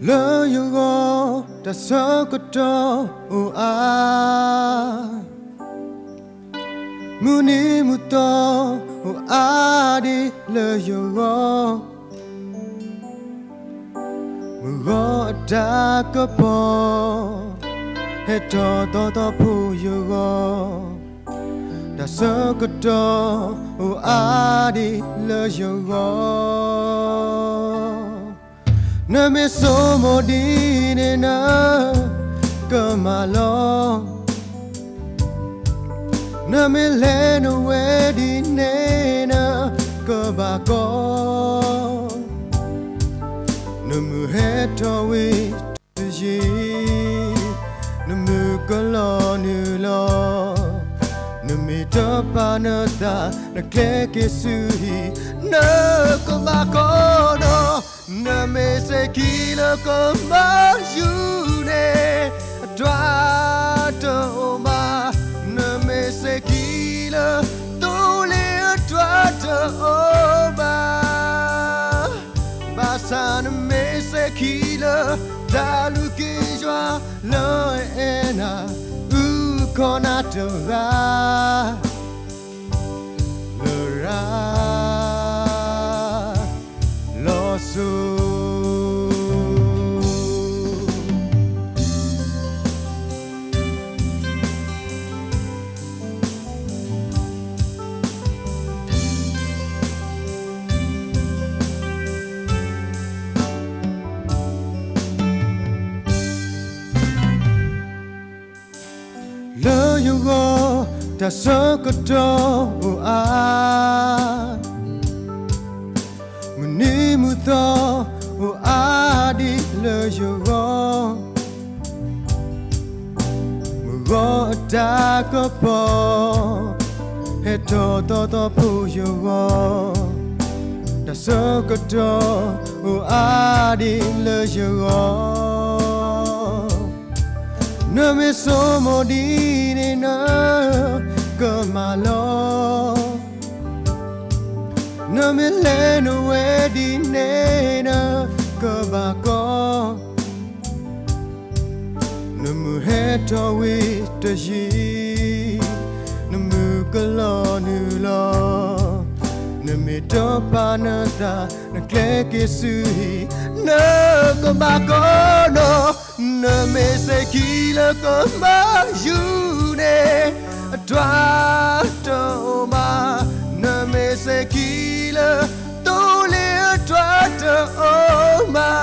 လၢယဂီၢ် တၢ်ဆၢကတီၢ်အိၣ်အါ, မုၢ်နံၤမုၢ်သီ အိၣ်အါဒံးလၢယဂီၢ်, မုၢ်ဂီၤအတၢ်ကပီၤ ဟဲထီၣ်သီသီဖိယဂီၢ်, တၢ်ဆၢကတီၢ်အိၣ်အါဒံးလၢယဂီၢ်. နမ့ၢ်ဆိကမိၣ်ဒ်န့ၣ် နကမၤလီၤ, နမ့ၢ်လဲၤနဝဲဒ်န့ၣ် နကဘၣ်ကီ, နမုၢ်ဟဲထီၣ်ဝံၤတယံာ်, နမုၢ်ကလီၤနုာ်လီၤ, နမ့ၢ်တပာ်နသး နကျဲက့ၤဆူဟံၣ် နကဘၣ်ကီနီၤ. နမ့ၢ်စဲးခံလၢကမၤယူၤန့ၣ် အတြၢ်တအိၣ်ဘၣ်, နမ့ၢ်စဲးခံလၢသိလ့ၣ် အတြၢ်တအိၣ်ဘၣ်, ဘၣ်ဆၣ်နမ့ၢ်စဲးခံလၢ တၢ်လုၢ်က့ယွၤလၢအဲၣ်နၤ အုၣ်ကီၤနၤတဂၤ လရာ်လီၤစိၤ. လၢယဂီၢ် တၢ်ဆၢကတီၢ်အိၣ်အါ, မုၢ်နံၤမုၢ်သီ အိၣ်အါဒံးလၢယဂီၢ်, မုၢ်ဂီၤအတၢ်ကပီၤ ဟဲထီၣ်သီသီဖိယဂီၢ်, တၢ်ဆၢကတီၢ်အိၣ်အါဒံးလၢယဂီၢ်, နမ့ၢ်ဆိကမိၣ်ဒ်န့ၣ် နကမၤလီၤ, နမ့ၢ်လဲၤနဝဲဒ်န့ၣ် နကဘၣ်ကီ, နမုၢ်ဟဲထီၣ်ဝံၤတယံာ်, နမုၢ်ကလီၤနုာ်လီၤ, နမ့ၢ်တပာ်နသး နကျဲက့ၤဆူဟံၣ် နကဘၣ်ကီနီၤ. နမ့ၢ်စဲးခံလၢကမၤယူၤန့ၣ် အတြၢ်တအိၣ်ဘၣ်, နမ့ၢ်စဲးခံလၢသိလ့ၣ် အတြၢ်တအိၣ်ဘၣ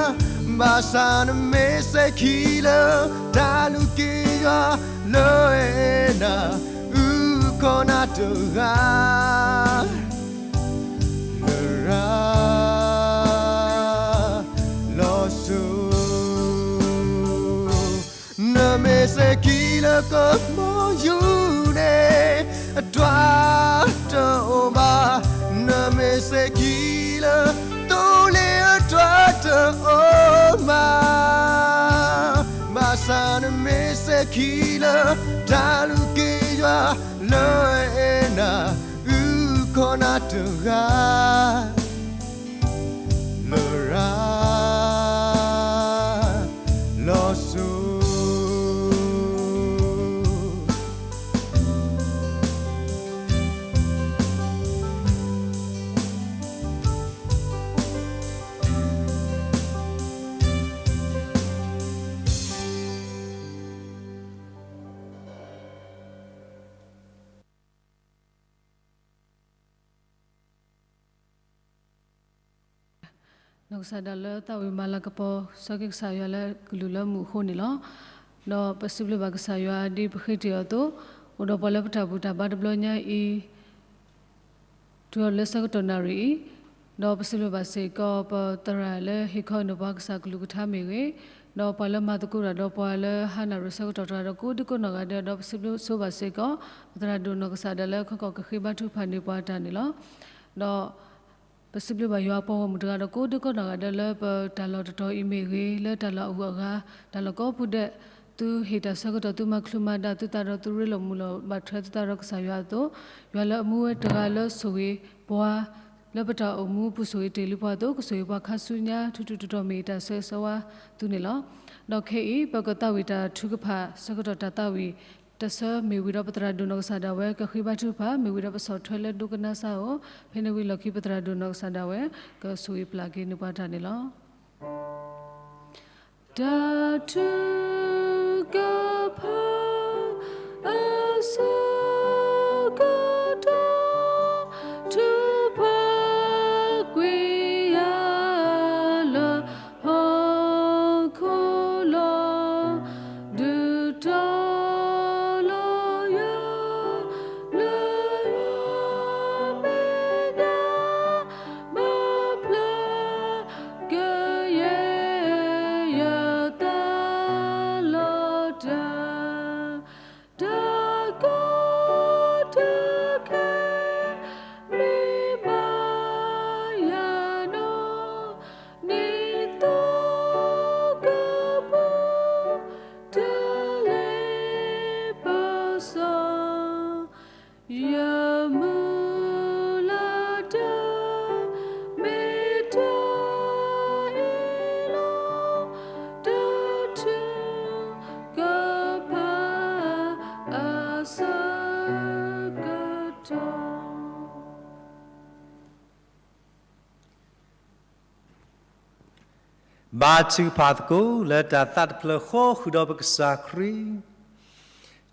်, ဘၣ်ဆၣ်နမ့ၢ်စဲးခံလၢ တၢ်လုၢ်က့ယွၤလၢအဲၣ်နၤ အုၣ်ကီၤနၤတဂၤ လရာ်လီၤစိၤ. နမ့ၢ်စဲးခံလၢကမၤယူၤန့ၣ် အတြၢ်တအိၣ်ဘၣ်, နမ့ၢ်စဲးခံလၢသိလ့ၣ် အတြၢ်တအိၣ်ဘၣ်, ဘၣ်ဆၣ်နမ့ၢ်စဲးခံလၢ တၢ်လုၢ်က့ယွၤလၢအဲၣ်နၤ အုၣ်ကီၤနၤတဂၤ လရာ်လီၤစိၤ. နီၢ်ကစၢ်ဒၣ်လၢသးဝံၣ်မၤလၤကပီၤ ဆၢက့ၤကစၢ်ယွၤလၢကလုာ်လၢမုာ်အဃိန့ၣ်လီၤ. ဒီးပစံးဘျုးဘၣ်ကစၢ်ယွၤဒ်ပဃ့တ့ၢ်အီၤအသိး, အိၣ်ဒီးပှၤလၢပတၢ်ဘူၣ်တၢ်ဘါတဘျီညါအံၤ တုၤလၢဆၢကတီၢ်နၣ်ရံၣ်အံၤ, ဒီးပစံးဘျုးဘၣ်စ့ၢ်ကီး ပသရၣ်လၢဟ့ၣ်ခီဟ့ၣ်နီၤပှၤကစၢ်ကလုၢ်ကထါမ့ၢ်ဂ့ၤ, ဒီးပှၤလၢမၤသကိးတၢ်ဒီးပှၤလၢဟါနၣ်ရံၣ်ဆၢကတီၢ်တဂၤဒီးကိးဒံကိးနီၢ်ဂၤဒဲး, ဒီးပစံးဘျုးဆိဘၣ်စ့ၢ်ကီး ပသရၣ်ဒိၣ်နီၢ်ကစၢ်ဒၣ်လၢခီကီၢ်ကဃ့ဘါထုကဖၣ်န့ၢ်ပှၤတၢ်န့ၣ်လီၤ. ဒီး ပစံးဘျုးဘၣ်ယွၤအပှၤဂီၢ်မုၢ်တဂၤဒီးကိးဒံကိးနီၢ်ဂၤဒဲးလၢပတၢ်လီၢ်တတီၤအံၤမ့ၢ်ဂ့ၤ, လၢတၢ်လီၢ်အဂုၤအဂၤ, တၢ်လီၢ်ကိးပူၤဒဲး, သုဟ့ၣ်တၢ်ဆၢကတီၢ် သုမၤချုးမၤဒါသုသးဒီးသုရ့လိာ်မုာ်လိာ်ဘၣ်ထွဲသုသးဒီးကစၢ်ယွၤအသိး, ယွၤလၢအမူဝဲတဂၤလၢဆိၣ်ဂ့ၤပှၤ လၢပတၢ်အိၣ်မူပူၤဆိၣ်ဂ့ၤတ့ၢ်လံပှၤအသိး ကဆိၣ်ဂ့ၤပှၤခါဆူညါ ထူးထူးတီၤတီၤ မ့ၢ်ယတၢ်ဆၢဂ့ၤဆၢဝါသုန့ၣ်လီၤ. ဒီးခဲအံၤ ပကသးဝံၣ်တၢ်ထုကဖၣ် ဆၢကတီၢ်တၢ်သးဝံၣ် တဆၢ မ့ၢ်ဝံၤဒီးပသရၣ်ဒိၣ်နီၢ်ကစၢ်ဒၣ်ဝဲ ကဃ့ဘါထုကဖၣ် မ့ၢ်ဝံၤဒီးပဆီၣ်ထွဲလၢဒိကနၣ်စၢ်အအိၣ်, ဖဲန့ၣ်ဝံၤလီၢ်ခံ ပသရၣ်ဒိၣ်နီၢ်ကစၢ်ဒၣ်ဝဲ ကဆိၣ်ဂ့ၤပျၢ်က့ၤန့ၢ်ပှၤတၢ်န့ၣ်လီၤ. တၢ်ထုကဖၣ်အဆၢကတီၢ် ထုကဖၣ်ကွံာ်ယၤလၢဟီၣ်ခိၣ်လီၤ. ဒုးတီၤလီၤယၤ လၢယွၤမဲာ်ညါ ဘၣ်ဖျါ ကယဲၢ်ယသးလီၤတၢ်, တၢ်ကီတၢ်ခဲ မ့ၢ်ဘၣ်ယၤနီၢ် နံၤသီကပူၤ တလဲၤပစီ ယမုၢ်လၢ်တၢ် မ့ၢ်တၢ်အံၤလီၤ. တၢ်ထုကဖၣ်အဆၢကတီၢ် ဘါထုကဖၣ်သကိးလၢတၢ်သးတဖျၢၣ်ဃီ ဃုာ်ဒီးပကစၢ်ခရံာ်.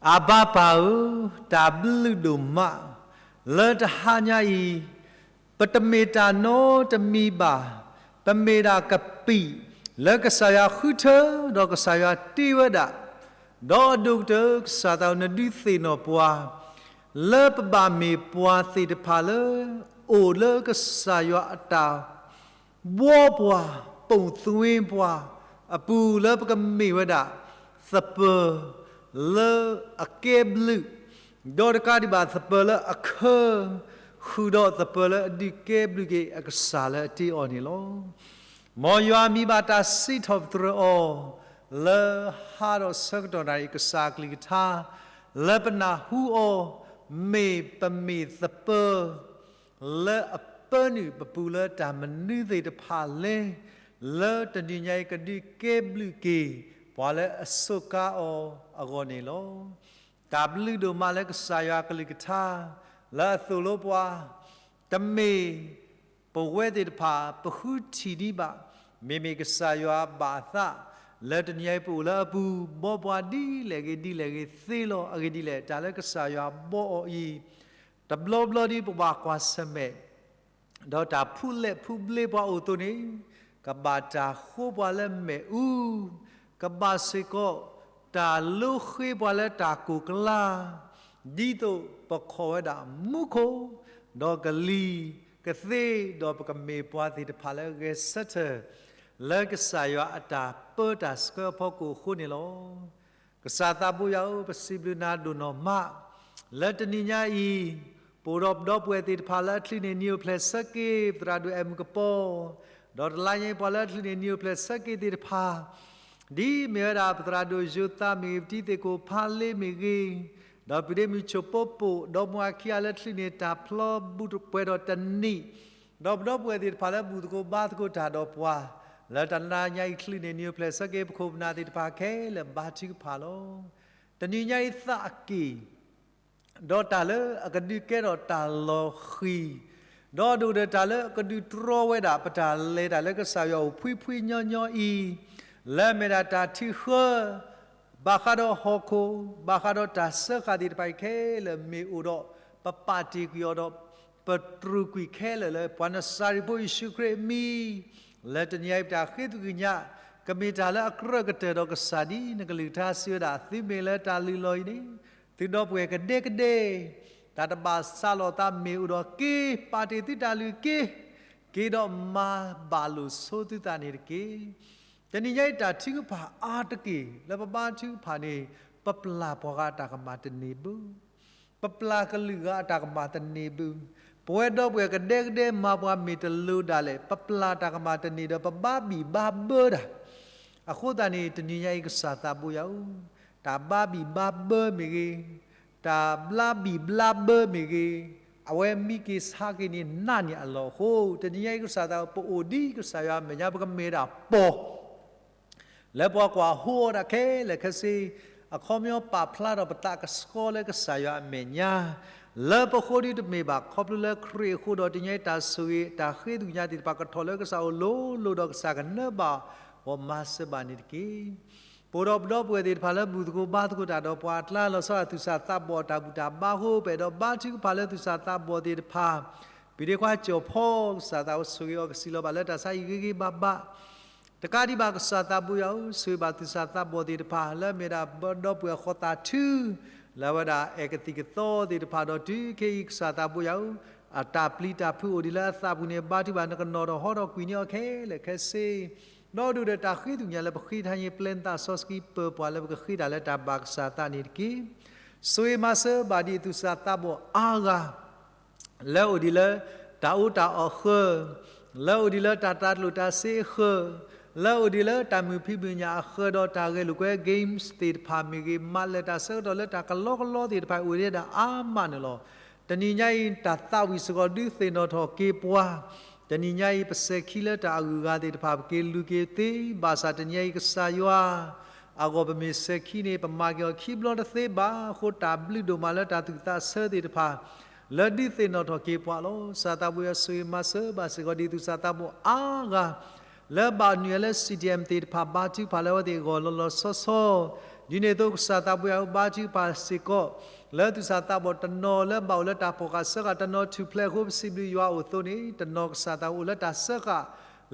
အဘါပၢ်ဧၢ, တၢ်ဘျုးဒိၣ်မး လၢတဟါညါအံၤ ပတမ့ၢ်တၢ်နီတမံၤဘၣ်, ပမ့ၢ်ဒၣ်ကပံာ် လၢကစၢ်ယွၤဃုထၢ ဒီးကစၢ်ယွၤတ့ဝဲဒၣ်, ဒီးအဒိၣ်ကတၢၢ် ကစၢ်သးနဒုးသ့ၣ်နီၣ်ပှၤ လၢပဘၣ်မ့ၢ်ပှၤသ့ၣ်တဖၣ်လၢ အိၣ်လၢကစၢ်ယွၤအတၢ် ဘှီပှၤ ပိာ်သွ့ပှၤအပူၤ လၢပကမ့ၢ်ဝဲဒၣ် သပၢၤ လၢအကဲဘျုး, ဒီးတကးဒံးဘၣ်သပၢၤလၢအခၢ, ဃုာ်ဒီးသပၢၤလၢအဒုးကဲဘျုးက့ၤအကစၢ်လၢအတ့အီၤန့ၣ်လီၤ. မ်ယွၤမံၤဘၣ်တၢ်စံးထီၣ်ပတြၢၤအီၤ လၢဟါဒီးဆၢကတီၢ်နၣ်ရံၣ် ကစၢ်ကလုၢ်ကထါ လၢပနၢ်ဟူအီၤ မ့ၢ်ပမ့ၢ်သပၢၤ လၢအပၢနုာ်ပပူၤလၢတၢ်မနုၤသ့ၣ်တဖၣ်လဲၣ်, လၢတနံၤညါအံၤကဒုးကဲဘျုးက့ၤ ပှၤလၢအစူးကါအီၤအဂီၢ်န့ၣ်လီၤ. တၢ်ဘျုးဒိၣ်မးလၢကစၢ်ယွၤကလုၢ်ကထါ လၢအသိၣ်လိပှၤ, တမ့ၢ်ပဝဲသ့ၣ်တဖၣ် ပဃုထံၣ်ဒံးဘၣ်, မ့မ့ၢ်ကစၢ်ယွၤဘၣ်အသး လၢတနံၤညါအံၤပအိၣ်လၢအပူၤ ဘှီပှၤဒ်လဲၣ်ဂ့ၤဒ်လဲၣ်ဂ့ၤသ့လီၤ. အဂ့ၢ်ဒ်လဲၣ်, တၢ်လၢကစၢ်ယွၤဘှီအီၤအံၤ တဘျီဘျီဒ်ပဘၣ်ကွၢ်ဆၢၣ်မဲာ် ဒီးတၢ်ဖူလဲၣ်ဖူဘျ့ပှၤအိၣ်အသိးန့ၣ်, ကဘၣ်တၢ်ဃိပှၤလၢမ့ၣ်အူ, ကဘၣ်စ့ၢ်ကီး တၢ်လိဃ့ပှၤလၢတၢ်ကိၢ်ကျါ, ဒ်သိးပခိးဝဲဒၣ်မူခိၣ်, ဒီးကလံၤကသ့, ဒီးပကမ့ၢ်ပှၤသ့ၣ်တဖၣ်လၢအဂဲၤဆၢထၢၣ် လၢကစၢ်ယွၤအတၢ်ပၢတၢ်ဆှၢအဖီခိၣ်အဃိန့ၣ်လီၤ. ကစၢ်သးဘိယွၤဧၢ, ပစံးဘျုးနၤဒိၣ်နီၢ်မး, လၢတနံၤညါအံၤ ပအိၣ်ဒီးပဒီပုၢ်ဝဲၢ်သ့ၣ်တဖၣ်လၢအချုးန့ၢ် နံၣ်အိၣ်ဖျဲၣ်ဆၢက့ၤ ပသရၣ်ဒိၣ်အဲၣ်မုၣ်ကပီၤ, ဒီးတလါညါအံၤ ပှၤလၢအချုးန့ၢ် နံၣ်အိၣ်ဖျဲၣ်ဆၢက့ၤသ့ၣ်တဖၣ်, ဒ်မ့ၢ်ဝဲဒၣ် ပသရၣ်ဒိၣ်ယိၤသးမ့ၢ်ဂ့ၤ, ပတံၤသ့ၣ်ကိၣ်ဖးလ့မ့ၢ်ဂ့ၤ, ဒီးပဒ့မုၣ်ဆိၣ်ပိပိၣ်, ဒီးမိၢ်အခံဂၤလၢချုးန့ၢ်တၢ်ဖျီဘူးပှဲၤဒီးတနံၣ်, ဒီးပဒီပုၢ်ဝဲၢ်သ့ၣ်တဖၣ်လၢဘူၣ်သကိးဘါသကိးတၢ်ဒီးပှၤ, လၢတနံၤညါအံၤချုးန့ၢ် နံၣ်အိၣ်ဖျဲၣ်ဆၢက့ၤ ပခိၣ်ပနၢ်သ့ၣ်တဖၣ်ခဲလၢာ် ဘါထုကဖၣ်လီၤ. တနံၤညါအံၤသးအက့ၢ် ဒီးတၢ်လၢအကဒုးကဲထီၣ်တၢ်လီၤဃံၤ, ဒီးအဒိၣ်ကတၢၢ်တၢ်လၢအကဒုးတြီဝဲဒၣ် ပတၢ်လဲၤတၢ်လၢကစၢ်ယွၤအိၣ်ဖှံဖှံညီညီအံၤ, လၢအမ့ၢ်ဒၣ်တၢ်ထုးဃၢ, ဘၣ်ဃးဒီးဟီၣ်ခိၣ်, ဘၣ်ဃးဒီးတၢ်စၢဃာ်သ့ၣ်တဖၣ်အံၤခဲလၢာ် မ့ၢ်အိၣ်ဒီး ပပာ်တ့ၢ်ကွံာ်အီၤဒီး ပတြူာ်ကွံာ်ခဲလၢာ်လၢ ပှၤနစၤရ့းဖိယ့ၣ်ၡူးခရံာ်အမံၤ, လၢတနံၤအံၤပတၢ်ဃ့သကွံာ်ညါ ကမ့ၢ်တၢ်လၢအကြၢးကတၢၢ်ဒီးကစၢ်ဒ်နကလုၢ်ကထါစံးဝဲဒၣ်, သုမ့ၢ်လၢတၢ်လုၢ်လီၢ်အံၤန့ၣ်, သုဒီပုၢ်ဝဲၢ်ကဒဲကဒဲ, တၢ်တဘၣ်စးလီၤသးမ့ၢ်အိၣ်ဒီးက့ၤ, ပာ်တ့ၢ်သုတၢ်လုၢ်က့ၤ, က့ၤဒီးမၤဘၣ်လိာ်ဆိသုသးန့ၣ်တက့ၢ်. တနံၤညါအံၤတၢ်ထုကဖၣ်အါတက့ၢ် လၢပဘါထုကဖၣ်န့ၣ်, ပပျၢ်ပှၤဂၤအတၢ်ကမၣ်တန့ၢ်ဘၣ် ပပျၢ်ကလုာ်ဂၤအတၢ်ကမၣ်တန့ၢ်ဘၣ်. ပဝဲဒီပုၢ်ဝဲၢ်ကဒဲကဒဲမၤပှၤမ့ၢ်တလိၤဒၣ်လဲာ် ပပျၢ်တၢ်ကမၣ်တန့ၢ်ဒီး ပဘါဘံၣ်ဘါဘၢတၢ်. အဃိသတးန့ၣ် တနံၤညါအံၤကစၢ်သးဘိယွၤဧၢ, တၢ်ဘါဘံၣ်ဘါဘၢမ့ၢ်ဂ့ၤ, တၢ်ဘျါဘံၣ်ဘျါဘၢမ့ၢ်ဂ့ၤ, အဝဲမံက့ၤဆါက့ၤန့ၣ် နးန့ၢ်အလီၢ်အဃိ, တနံၤညါအံၤကစၢ်သး ပအိၣ်ဒ်ကစၢ်ယွၤအမဲာ်ညါ ပကမ့ၢ်ဒၣ်ပီၢ် လၢပှၤကွၢ်ဟိအီၤဒၣ်ခဲလၢာ်ခဲဆ့, အခီပညီပာ်ဖျါထီၣ်ပသးကဆှီလၢကစၢ်ယွၤအမဲာ်ညါ လၢပဃိဒ်တမ့ၢ်ဘၣ် ခီဖျိလၢခရံာ်အဃိဒီး တနံၤညါအံၤတၢ်ဆိၣ်ဂ့ၤ တၢ်ဃ့သကွံာ်ညါသ့ၣ်တဖၣ် ကထီၣ်လၢကစၢ်အအိၣ်လိၤလိၤဒီး ကစၢ်ကနၢဘၣ်အီၤ မၤစၢၤဘၣ်န့ၣ်တက့ၢ်. ပအိၣ်ဒီးပဒီပုၢ်ဝဲၢ်သ့ၣ်တဖၣ်လၢဘူၣ်သကိးဘါသကိးတၢ်ဒီးပှၤအကျါ လီၤဆီဒၣ်သူၣ်စၢ်သးဘီၣ်အတၢ်ဘူၣ်တၢ်ဘါအဃိ ပအဲၣ်ဒိးဘါထုကဖၣ်လၢသူၣ်စၢ်သးဘီၣ်သ့ၣ်တဖၣ်, ပဒ့ခွါကၠီၣ်ဖီ ကစၢ်သးအိၣ်ဆိၣ်ဂ့ၤအီၤ ကစံးလီၤဘၣ်လၢတၢ်ဆါအံၤဂ့ၤဂ့ၤဘၣ်ဘၣ် တကးဒံးဘၣ် ကစၢ်သးဘိယွၤဧၢ, ဆိၣ်ဂ့ၤဘၣ်သူၣ်စၢ်သးဘီၣ်သ့ၣ်တဖၣ် လၢအမ့ၢ်ဒၣ်ဒီပုၢ်ဝဲၢ်ဃီသးထု လၢအဝဲဒၣ်အဲၣ်ကသံၣ်ကသီသ့ၣ်တဖၣ်ဒီး တုၤခဲအံၤ ကစၢ်သးဘိယွၤဧၢ, အတၢ်ပျံၤတၢ်ဖုးအိၣ်ဒံးလၢအသးပူၤန့ၣ် ဘါထုကဖၣ်နကနီၤထီၣ်ဟီထီၣ်ကွံာ်န့ၢ်အီၤခဲလၢာ်ခဲဆ့, ဒီးဒိၣ်ဒီးတၢ်ဃ့သကွံာ်ညါလၢပဃ့တဟါညါ ပျဲနသးစီဆှံပၢၤပှၤလၢပကဃ့တၢ်လၢတၢ်ဘၣ်ကစၢ်သးန့ၣ်တက့ၢ်. ဆိၣ်ဂ့ၤမၤစၢၤဘၣ်ဒံးသူၣ်စၢ်သးဘီၣ်အါဂၤ လၢအိၣ်ဒံးလၢ တၢ်အူတၢ်အီၣ်အဃၢၤ, လၢအိၣ်ဒံးလၢတၢ်တၤကျိၣ်တၤစ့အဃၢၤ, လၢအိၣ်ဒံးလၢတၢ်မုာ်ဖံးမုာ်ညၣ်အဃၢၤဒီးတၢ်ဂဲၤလိာ်ကွဲ games သ့ၣ်တဖၣ်မ့ၢ်ဂ့ၤ, မၤလဲၢ်တၢ်ဆၢကတီၢ်လၢတၢ်ကလီကလီသ့ၣ်တဖၣ်အံၤ အိၣ်ဒံးဒၣ်အါမးန့ၣ်လီၤ. တနံၤညါအံၤ တၢ်သးဝံၣ်စ့ၢ်ကီးဒုးသ့ၣ်နီၣ်ထီၣ်က့ၤပှၤ, တနံၤညါအံၤ ပစဲၤခံလၢတၢ်အဂုၤအဂၤသ့ၣ်တဖၣ် ပက့ၤလူၤက့ၤသ့, ဘၣ်ဆၣ်တနံၤညါအံၤ ကစၢ်ယွၤ အဂီၢ်ပမ့ၢ်စဲၤခံန့ၣ် ပမၤက့ၤအီၤခံဘျီတသ့ဘၣ်အဃိ တၢ်ဘျုးဒိၣ်မးလၢတၢ်သူၣ်သးဆၢသ့ၣ်တဖၣ် လၢဒုးသ့ၣ်နီၣ်ထီၣ်က့ၤပှၤလီၤ. ကစၢ်သးဘိယွၤဆိၣ်ဂ့ၤမၤစၢၤဘၣ်စ့ၢ်ကီးဒံးသူၣ်စၢ်သးဘီၣ်အါဂၤ လၢဘၣ်နုာ်လၢ CDM သ့ၣ်တဖၣ် ဘါထုကဖၣ်လၢအဝဲသ့ၣ်အဂီၢ်လီၤလီၤဆီဆီ ဒ်န့ၣ်အသိး ကစၢ်သးဘိယွၤဧၢ ဘါထုကဖၣ်စ့ၢ်ကီး လၢသူၣ်စၢ်သးဘီၣ်တနီၤလၢဘၣ်အိၣ်လၢတၢ်ဖီၣ်ဃာ်စၢဃာ်တနီၤထူၣ်ဖျဲးအဃိ ပစံးဘျုးယွၤအိၣ်အသိးန့ၣ် တနီၤကစၢ်သးအိၣ်လၢတၢ်စၢဃာ်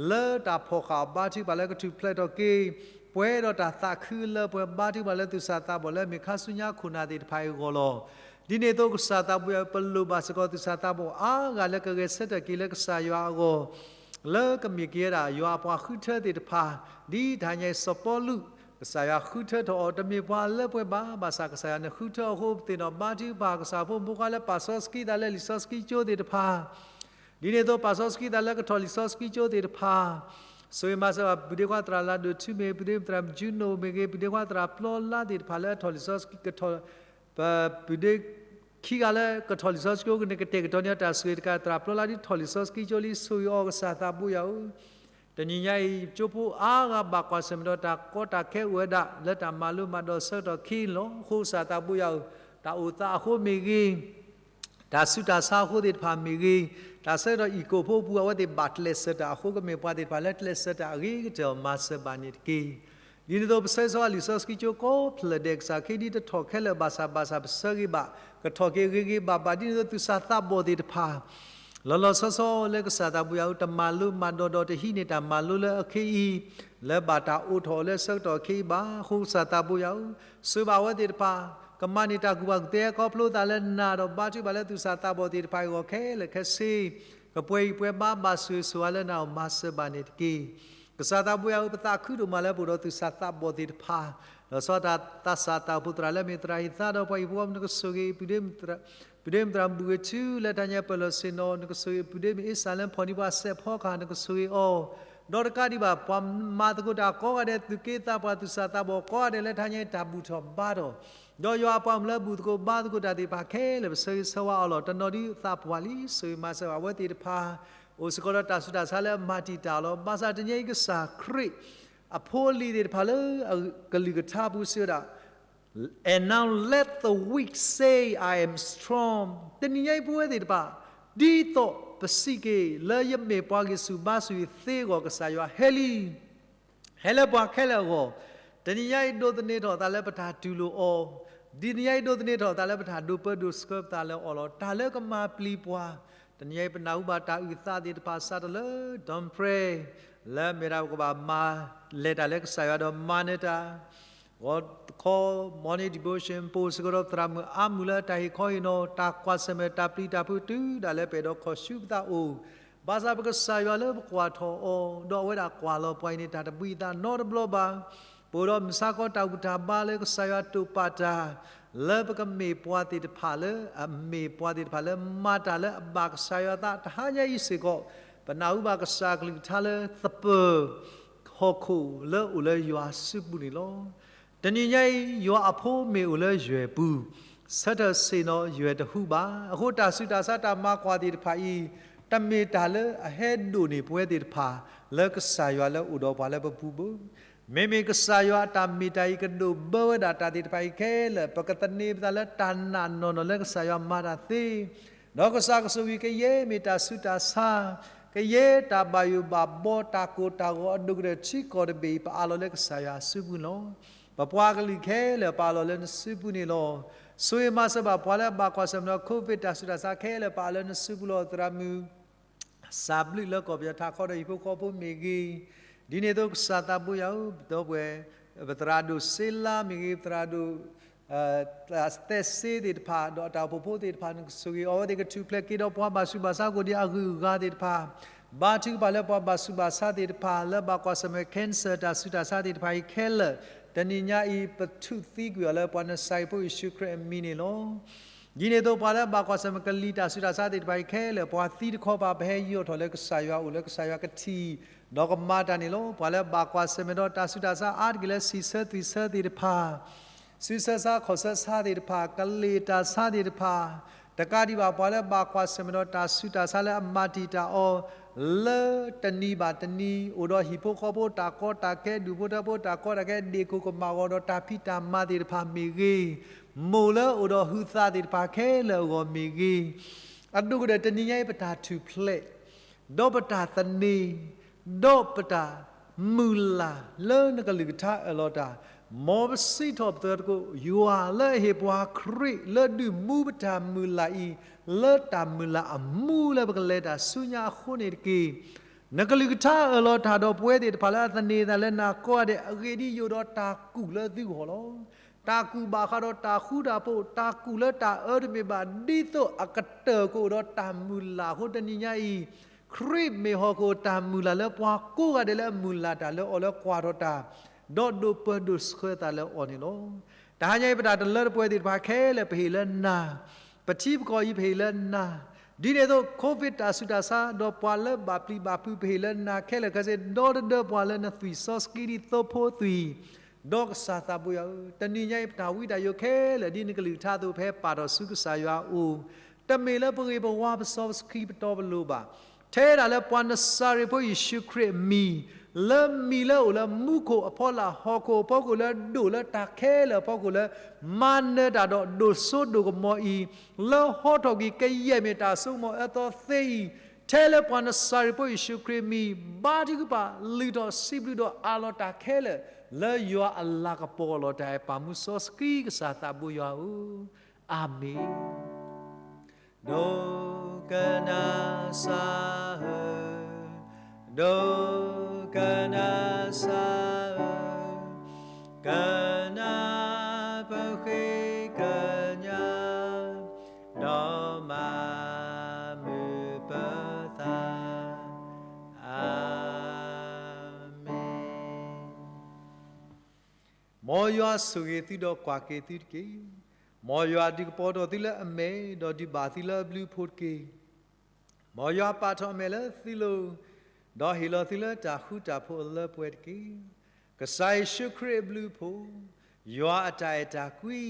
လၢတၢ်ဖီၣ်ဃာ်အီၤ ဘါထုကဖၣ်လၢကထူၣ်ဖျဲးထီၣ်က့ၤ ပှဲၤဒီးတၢ်သးခုလၢပှဲၤ ဘါထုကဖၣ်လၢသူၣ်စၢ်သးဘီၣ်လၢအမ့ၢ်ခါဆူညါခိၣ်နၢ်သ့ၣ်တဖၣ်အံၤအဂီၢ်လီၤ. ဒ်န့ၣ်အသိး ကစၢ်သးဘိယွၤဧၢ ပလိၣ်ဘၣ်စ့ၢ်ကီးသူၣ်စၢ်သးဘီၣ်အါဂၤလၢကဂဲၤဆၢထၢၣ်က့ၤလၢကစၢ်ယွၤအဂီၢ် လၢကမ့ၢ်က့ၤဝဲဒၣ်ယွၤအပှၤဃုထၢသ့ၣ်တဖၣ်, ဒ်တဟါညါအံၤစီၤပီလူး ကစၢ်ယွၤဃုထၢထီၣ်အီၤ တမ့ၢ်ပှၤလၢပှဲၤဘၣ်, ဘၣ်ဆၣ်ကစၢ်ယွၤန့ၣ်ဃုထၢအီၤအဃိ ပသ့ၣ်နီၣ်ဘါထုကဖၣ် ကစၢ်ဖိမုၣ်ဖိခွါလၢပာ်စီဆှံသးလၢလံာ်စီဆှံကၠိသ့ၣ်တဖၣ်, ဒ်န့ၣ်အသိး ပာ်စီဆှံသးလၢကထီၣ်လံာ်စီဆှံကၠိသ့ၣ်တဖၣ်, ဆိၣ်ဂ့ၤမၤစၢၤဘၣ် ပုၢ်ဒ့ခွါသရၣ်လၤဒိၣ်ထူမ့ၢ်ဂ့ၤ, ပုၢ်ဒ့ခွါသရၣ်ယူနိာ်မ့ၢ်ဂ့ၤ, ပုၢ်ဒ့ခွါသရၣ်ပျီလါသ့ၣ်တဖၣ်လၢအထီၣ်လံာ်စီဆှံကထီၣ် ပပုၢ်ဒ့ခံဂၤလၢကထီၣ်လံာ်စီဆှံကၠိ ကနကတဲာ်ကတီၤန့ၢ်တၢ်ဆိၣ်ဂ့ၤတကး သရၣ်ပျီလါဒ်ထီၣ်လံာ်စီဆှံကၠိလံ ဆိၣ်ဂ့ၤအီၤကစၢ်သးဘိယွၤဧၢ, တနံၤညါအံၤ ကၠိဖိအါဂၤဘၣ်ကွၢ်ဆၢၣ်မဲာ်ဒီးတၢ်ကီတၢ်ခဲအိၣ်ဝဲဒၣ် လၢတၢ်မၤလိမၤဒိးဆၢကတီၢ်ခံန့ၣ်လီၤ. အဃိကစၢ်သးဘိယွၤဧၢ, တၢ်အိၣ်သးအဃိမ့ၢ်ဂ့ၤ တၢ်ဆူးတၢ်ဆါအဃိသ့ၣ်တဖၣ်မ့ၢ်ဂ့ၤ, တၢ်ဆၢကတီၢ်အံၤကိာ်ဖိပူၤ အဝဲသ့ၣ်ဘၣ်ကျဲးစၢးတၢ်အဃိ ကမ့ၢ်ပှၤသ့ၣ်တဖၣ်လၢကျဲးစၢးတၢ်အဂ့ၤကတၢၢ်အီၤ မၤစၢၤဘၣ်န့ၣ်တက့ၢ်. ဒ်န့ၣ်အသိး ပဆၢဂ့ၤဆၢဝါလံာ်စီဆှံကၠိကိးဖျၢၣ်ဒဲး ကစၢ်ခ့ဒ်တထီၣ်ခဲလၢာ်ဘၣ်ဆၣ်ဘၣ်ဆၣ် ပဆၢဂ့ၤဘၣ် ကထီၣ်က့ၤဂ့ၤဂ့ၤဘၣ်ဘၣ် ဒ်န့ၣ်အသိး သူၣ်စၢ်သးဘီၣ်သ့ၣ်တဖၣ် လီၤလီၤဆီဆီလၢကစၢ်သးဘိယွၤဧၢ တမၤလိမၤဒိးဒီးတဟံးန့ၢ်တၢ်မၤလိလၢအခဲအံၤ လၢဘၣ်တၢ်အိးထီၣ်အီၤလၢဆၢကတီၢ်အခဲအံၤဘၣ်. အဃိကစၢ်သးဘိယွၤဧၢ, ဆိၣ်ဂ့ၤဘၣ်အဝဲသ့ၣ်တဖၣ် ကမၤန့ၢ်တၢ်ကူၣ်ဘၣ်ကူၣ်သ့ ခီဖျိသးလၢနၤဒီး ဘါထုကဖၣ်လၢသူၣ်စၢ်သးဘီၣ်သ့ၣ်တဖၣ်အဂီၢ်ခဲလၢာ်ခဲဆ့ ကပှဲၤဂံၢ်ပှဲၤဘါဘၣ်ဆိၣ်ဂ့ၤဆိၣ်ဝါလၢနၤအီၤ မၤစၢၤဘၣ်န့ၣ်တက့ၢ်. ကစၢ်သးဘိယွၤဧၢ, ပသးခုဒိၣ်မးလၢပအိၣ်ဒီးသူၣ်စၢ်သးဘီၣ်သ့ၣ်တဖၣ်, လီၤဆီဒၣ်တၢ်သးစၢ်တၢ်အိၣ်ဖှိၣ်သရၣ်လၢအမ့ၢ်သရၣ်ဟံၣ်သါဒီးပှၤဟံၣ်ဖိဃီဖိ နကဆိၣ်ဂ့ၤ ပုၢ်ဒ့မုၣ်သရၣ် ပုၢ်ဒ့မုၣ်သရၣ်ဘူၣ်ဂ့ၤထူ လၢတဟါညါပၢၢ်လီၤဆ့ၣ်နီၤ, နကဆိၣ်ဂ့ၤ ပုၢ်ဒ့မုၣ်အ့စၢ်လၢဖီၣ်န့ၢ်ပှၤစဲးဖီကဟၣ် နကဆိၣ်ဂ့ၤအီၤ, ဒီးတကးဒံးဘၣ် ပှၤမၤသကိးတၢ်ကိးဂၤဒဲး သူၣ်က့သးပှၢ်သူၣ်စၢ်သးဘီၣ်ကိးဂၤဒဲး လၢတဟါညါအံၤတၢ်ဘူၣ်ထီၣ်ဘါထီၣ်, ဒီးယွၤအပှၤမုၣ်လၢဘူၣ်သကိးဘါသကိးတၢ်သ့ၣ်တဖၣ်ခဲလၢာ် ပဆၢဂ့ၤဆၢဝါအီၤလီၤ. တနီၤဒ်သးပှၢ်လံ ဆိၣ်ဂ့ၤမၤစၢၤဘၣ်အဝဲသ့ၣ်တဖၣ်, အိၣ်စ့ၢ်ကီးဒီးတၢ်ဆူးတၢ်ဆါလၢအမၤတံာ်တာ်အီၤလီၤ. ဘၣ်ဆၣ်တနံၤညါအံၤကစၢ်ခရံာ် အဖိအလံၤသ့ၣ်တဖၣ်လၢအကလုၢ်ကထါပူၤစံးဝဲဒၣ် And now let the weak say, I am strong. တနံၤညါအံၤ ပဝဲသ့ၣ်တဖၣ် ဒ်သိးပစံးက့ၤ လၢယမ့ၢ်ပှၤဂံၢ်ဆူၣ်ဘါဆူၣ်အံၤသ့အဂီၢ် ကစၢ်ယွၤဟဲလံ, ဟဲလၢပှၤခဲလၢာ်အဂီၢ်, တနံၤညါအံၤ ဒိးသန့ၤထီၣ်သးလၢပတၢ်တူၢ်လိာ်အီၤ, တနံၤညါအံၤ ဒိးသန့ၤထီၣ်သးလၢပတၢ်ဒိးပၢဒိးဆှၢပသးလၢအီၤလီၤ. တၢ်လၢကမၤပျံၤပှၤ, တနံၤညါအံၤ ပနၢ်ဟူဘၣ်တၢ်အုၣ်သးသ့ၣ်တဖၣ် စးထီၣ်လၢ Don Pray လၢအမ့ၢ်ဒၣ်ပကဘၣ်မၤလဲၤတၢ်လၢကစၢ်ယွၤဒီးမၤနၢၤတၢ် ဂီၤခီ morning devotion ပအိၣ်စ့ၢ်ကီးဒီးသရၣ်မုၣ်အါမုၢ်လၢအတၢ်ဟ့ၣ်ခီဟ့ၣ်နီၤ တၢ်ကွၢ်ဆၢၣ်မဲာ်တၢ်ပျံၤတၢ်ဖုးတုၤဒၣ်လဲာ်ပအဲၣ်ဒိးခီၣ်ဆူပသးအိၣ်, ဘၣ်ဆၣ်ပကစၢ်ယွၤလၢပကွၢ်ထီၣ်အီၤ ဒီးအဝဲဒၣ်ကွၢ်လီၤပှၤအံၤန့ၣ် တၢ်တဘှံးအသးနီတဘျီဘၣ်. ပအိၣ်ဒီးမုၢ်ဆါခီတၢ်ဘူၣ်တၢ်ဘါလၢကစၢ်ယွၤတိာ်ပာ်တၢ် လၢပကမ့ၢ်ပှၤသ့ၣ်တဖၣ်လၢ အမ့ၢ်ပှၤသ့ၣ်တဖၣ်လၢမၤတၢ်လၢအဘၣ်ကစၢ်ယွၤအသး တဟါညါအံၤစ့ၢ်ကီး, ပနၢ်ဟူဘၣ်ကစၢ်အကလုၢ်ကထါလၢသပၢၤ ဟီၣ်ခိၣ်လၢအိၣ်လၢယွၤစုပူၤန့ၣ်လီၤ. တနံၤညါအံၤ ယွၤအဖိမ့ၢ်အိၣ်လၢယွဲၢ်ပူၤ, ဆၢထၢၣ်ဆ့ၣ်နီၤယွဲၢ်တဟူးဘၣ်. အဃိတၢ်ဆူးတၢ်ဆါတၢ်မၤကွၢ်သ့ၣ်တဖၣ်အံၤ, တမ့ၢ်တၢ်လၢအဟဲဒိၣ်န့ၢ်ပဝဲသ့ၣ်တဖၣ် လၢကစၢ်ယွၤလၢအိၣ်ဒီးပှၤလၢပပူၤဘၣ်. မ့မ့ၢ်ကစၢ်ယွၤအတၢ်မ့ၢ်တၢ်အံၤကဒိးဘၢဝဲဒၣ်တၢ်သ့ၣ်တဖၣ်အံၤခဲလၢာ်, ပကသန့ၤပသးလၢတၢ်နာ်နီၢ်နီၢ်လၢကစၢ်ယွၤမၤတၢ်သ့ ဒီးကစၢ်ကဆိၣ်ဂ့ၤကယဲၢ်မ့ၢ်တၢ်ဆူးတၢ်ဆါ, ကယဲၢ်တၢ်ဘၣ်ယိၣ်ဘၣ်ဘီတၢ်ကိၢ်တၢ်ဂီၤအဒိၣ်ကတၢၢ်ထံကီၢ်တဘ့ၣ်အံၤ ပအးလီၤလၢကစၢ်ယွၤအစုပူၤန့ၣ်လီၤ. ပပှၤကလုာ်ခဲလၢာ်ပအးလီၤလၢနစုပူၤန့ၣ်လီၤ. ဆိၣ်ဂ့ၤမၤစၢၤဘၣ်ပှၤလၢအဘၣ်ကွၢ်ဆၢၣ်မဲာ်ဒီး COVID တၢ်ဆူးတၢ်ဆါခဲလၢာ် ပအးလီၤလၢနစုပူၤလီၤ. သရၣ်မုၣ် စၢ်ဘျုးလၢကီၢ်ပယီၤထးခီဒီးဟံၣ်ဖိဃီဖိမ့ၢ်ဂ့ၤ, ဒ်န့ၣ်အသိးကစၢ်သးဘိယွၤဧၢ, ဒီပုၢ်ဝဲၢ် ပသရၣ်ဒိၣ်စ့လါမ့ၢ်ဂ့ၤ, ပသရၣ်ဒိၣ် သဲးစ့သ့ၣ်တဖၣ် ဒီးအတၢ်အိၣ်ဖှိၣ်ဖိသ့ၣ်တဖၣ် နကဆိၣ်ဂ့ၤအီၤဝဲသ့ၣ် ကထူၣ်ဖျဲးက့ၤဒီးပှၤဘၣ်ဆူးဘၣ်ဆါကိၣ်ဒံအဂုၤအဂၤသ့ၣ်တဖၣ်, ဘါထုကဖၣ်လၢပှၤဘၣ်ဆူးဘၣ်ဆါသ့ၣ်တဖၣ် လၢဘၣ်ကွၢ်ဆၢၣ်မဲာ် cancer တၢ်ဆူးတၢ်ဆါသ့ၣ်တဖၣ်အံၤခဲလၢာ်, တနံၤညါအံၤ ပထူၣ်သံကွံာ်အီၤလၢပှၤနစၤရ့းဖိယ့ၣ်ၡူးခရံာ်အမံၤန့ၣ်လီၤ. ဒ်န့ၣ်အသိးပှၤလၢဘၣ်ကွၢ်ဆၢၣ်မဲာ်ကလံၤတၢ်ဆူးတၢ်ဆါသ့ၣ်တဖၣ်အံၤခဲလၢာ် ပှၤသံတခီပၤ ပဟဲယံၤအီၤထီၣ်လၢကစၢ်ယွၤအိၣ်လၢကစၢ်ယွၤကထံၣ် ဒီးကမၤတၢ်န့ၣ်လီၤ. ပှၤလၢဘၣ်ကွၢ်ဆၢၣ်မဲာ်ဒီးတၢ်ဆူးတၢ်ဆါအါတက့ၢ်လၢ ဆံးဆၢသွံၣ်ဆၢသ့ၣ်တဖၣ်, စုဆၢဆါခီၣ်ဆၢဆါသ့ၣ်တဖၣ်, ကလံၤတၢ်ဆါသ့ၣ်တဖၣ်, တကးဒံးဘၣ်ပှၤလၢဘၣ်ကွၢ်ဆၢၣ်မဲာ်ဒီးတၢ်ဆူးတၢ်ဆါလၢအမၤတံာ်တာ်အီၤ လၢတနံၤဘၣ်တနံၤ အိၣ်ဒီးဟံၣ်ဖိဃီဖိတၢ်ကီတၢ်ခဲ ဒူၣ်ဖိထၢဖိတၢ်ကီတၢ်ခဲ ဒ့ၣ်ခိၣ်ကမၣ်ဂီၤဒီးတၢ်ဖံးတၢ်မၤသ့ၣ်တဖၣ်မ့ၢ်ဂ့ၤ, မိၢ်လၢအိၣ်ဒီးဟုသးသ့ၣ်တဖၣ်ခဲလၢာ်အဂီၢ်မ့ၢ်ဂ့ၤ, အဒိၣ်ကတၢၢ်တနံၤညါအံၤ ပတၢ်ထူၣ်ဖျဲး ဒီးပတၢ်သန့ၤ ဒီးပတၢ်မုၢ်လၢ်လၢနကလုၢ်ကထါအၢၣ်လီၤတၢ်, မ်ပစံးထီၣ်ပတြၢၤသကိး ယွၤလၢအဟ့ၣ်ပှၤခရံာ်လၢဒုးမူပတၢ်မုၢ်လၢ်အံၤ လၢတၢ်မုၢ်လၢ်အမူလၢပကလဲၤတၢ်ဆူညါအဃိန့ၣ်တက့ၢ်. နကလုၢ်ကထါအၢၣ်လီၤတၢ်ဒီးပဝဲသ့ၣ်တဖၣ်လၢအသန့ၤသးလၢနၤကိးဂၤဒဲး အဂ့ၢ်ဒ်အံၤ ယအိၣ်ဒီးတၢ်ကူၣ်လၢသုဂီၢ်လီၤ. တၢ်ကူၣ်ဘၣ်ဃးဒီးတၢ်ဃူတၢ်ဖိး, တၢ်ကူၣ်လၢတၢ်အၢတမ့ၢ်ဘၣ်, ဒ်သိးအကတၢၢ်ကအိၣ်ဒီးတၢ်မုၢ်လၢ်အဃိ တနံၤညါအံၤ ခရံာ်မ့ၢ်ဟီၣ်ခိၣ်တၢ်မုၢ်လၢ်လၢပှၤကိးဂၤဒဲးလၢအမုၢ်လၢ်တၢ်လၢအီၤ လၢကွၢ်ထီၣ်တၢ်, ဒီးဒိးပၢၤဒိးဆှၢသးလၢအီၤန့ၣ်လီၤ. တဟါညါအံၤ ပတၢ်တလၢတပှဲၤသ့ၣ်တဖၣ်ခဲလၢာ် ပဟ့ၣ်လၢနၤ, ပထံပကီၢ်အံၤပဟ့ၣ်လၢနၤ, ဒ်န့ၣ်အသိး COVID တၢ်ဆူးတၢ်ဆါ ဒီးပှၤလၢဘၣ်ပျံၤဘၣ်ဖုး ပဟ့ၣ်လၢနၤခဲလၢာ်ခဲဆ့ ဒီတဒၢပှၤလၢနသွံၣ်စီဆှံဒ်သိဖိသွံၣ်, ဒီးကစၢ်သးဘိယွၤဧၢ, တနံၤညါအံၤ ပတၢ်ဝံတၢ်ယိးခဲလၢာ် ဒ်နကလုၢ်ကထါအသိး ပဟဲပာ်ထီၣ်ဆူကစၢ်ယွၤအအိၣ်, တမ့ၢ်လၢပဂ့ၤပဝါပစီပဆှံပတီပလိၤဘၣ်, ထဲဒၣ်လၢပှၤနစၤရ့းဖိယ့ၣ်ၡူးခရံာ်အမံၤ, လၢမံၤလၢအိၣ်လၢမူခိၣ်အဖီလာ် ဟီၣ်ခိၣ်အဖီခိၣ်လၢဒိၣ်လၢတၢ်ခဲလၢာ်အဖီခိၣ်လၢ မၤနၢၤတၢ်ဒီးဒိၣ်စိဒိၣ်ကမီၤအံၤ, လၢဟီထီၣ်ကွံာ်ကယဲၢ်မ့ၢ်တၢ်စိကမီၤအၢသီသ့အံၤ, ထဲလၢပှၤနစၤရ့းဖိယ့ၣ်ၡူးခရံာ်အမံၤ, ဘါထုကဖၣ် လုၢ်ထီၣ်စံးဘျုးဒီးအးလီၤတၢ်ခဲလၢာ် လၢယွၤအလၤကပီၤအလီၢ်တၢ်အဲၣ်ပာ်မူစီဆှံကစၢ်သးဘိယွၤဧၢ, အၤမ့ၣ်. ဒိကနၣ်စၢ်ဧၢ, ဒိကနၣ်စၢ်ဧၢ, ကနၣ်ပဃ့ကညး, ဒီးမၤမုာ်ပသး, အၤမ့ၣ်. မ်ယွၤဆိၣ်ဂ့ၤသုဒီးကွၢ်က့ၤသုတက့ၢ်. မ်ယွၤဒုးကပီၤထီၣ်သုလၢအမဲာ်, ဒီးဒုးဘၣ်သုလၢအဘျုးအဖှိၣ်တက့ၢ်. မ်ယွၤပာ်ထီၣ်အမဲာ်လၢသုလိၤ, ဒီးဟ့ၣ်လီၤသုလၢတၢ်ဃူတၢ်ဖိးအလၢပှဲၤတက့ၢ်. ကစၢ်ယ့ၣ်ၡူးခရံာ်အဘျုးအဖှိၣ်, ယွၤအတၢ်အဲၣ်တၢ်ကွံ,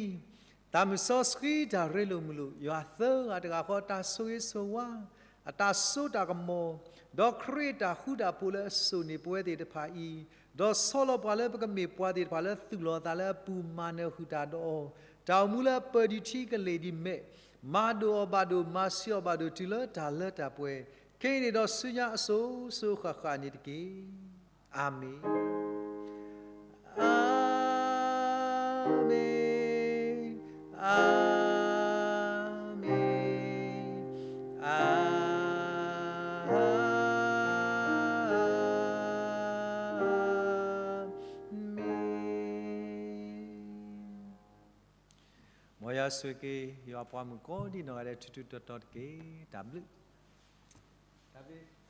သးမုၢ်စီဆှံတၢ်ရ့လိာ်မုာ်လိာ်, ယွၤသၢဂၤတဂၤဃီတၢ်ဆိၣ်ဂ့ၤဆိၣ်ဝါ, အတၢ်စိတၢ်ကမီၤ, ဒီးခရံာ်အတၢ်ဃူတၢ်ဖိးလၢအစိာ်န့ၢ်ပဝဲသ့ၣ်တဖၣ်အံၤ, ဒီးဆီလီၤပှၤလၢပကမ့ၢ်ပှၤသ့ၣ်တဖၣ်လၢသူၣ်လီၤသးလၢအပူၤမၤနၢၤဃုာ်တၢ်ဒီးအီၤ, တၢ်အိၣ်မူလၢအပၢၢ်ဒံးထံကလ့ၢ်ဒံးမဲာ်, မၤဒိၣ်အီၤဘၣ်ဒိၣ် မၤဆံးအီၤဘၣ်ဒိၣ်တုၤလၢတၢ်လၢတၢ်ပှဲၤ, ခဲအံၤန့ၣ်ဒီးဆူညါအစိၤစိၤဃၣ်ဃၣ်န့ၣ်တက့ၢ်. အၤမ့ၣ်, အၤမ့ၣ်, အၤမ့ၣ်, အၤမ့ၣ်. မ်ယွၤဆိၣ်ဂ့ၤက့ၤ ယွၤပှၤမုၣ်ကိးဒံနီၢ်ဂၤဒဲး ထူးထူးတီၤတီၤတက့ၢ်. တၢ်ဘျုး, တၢ်ဘျုး.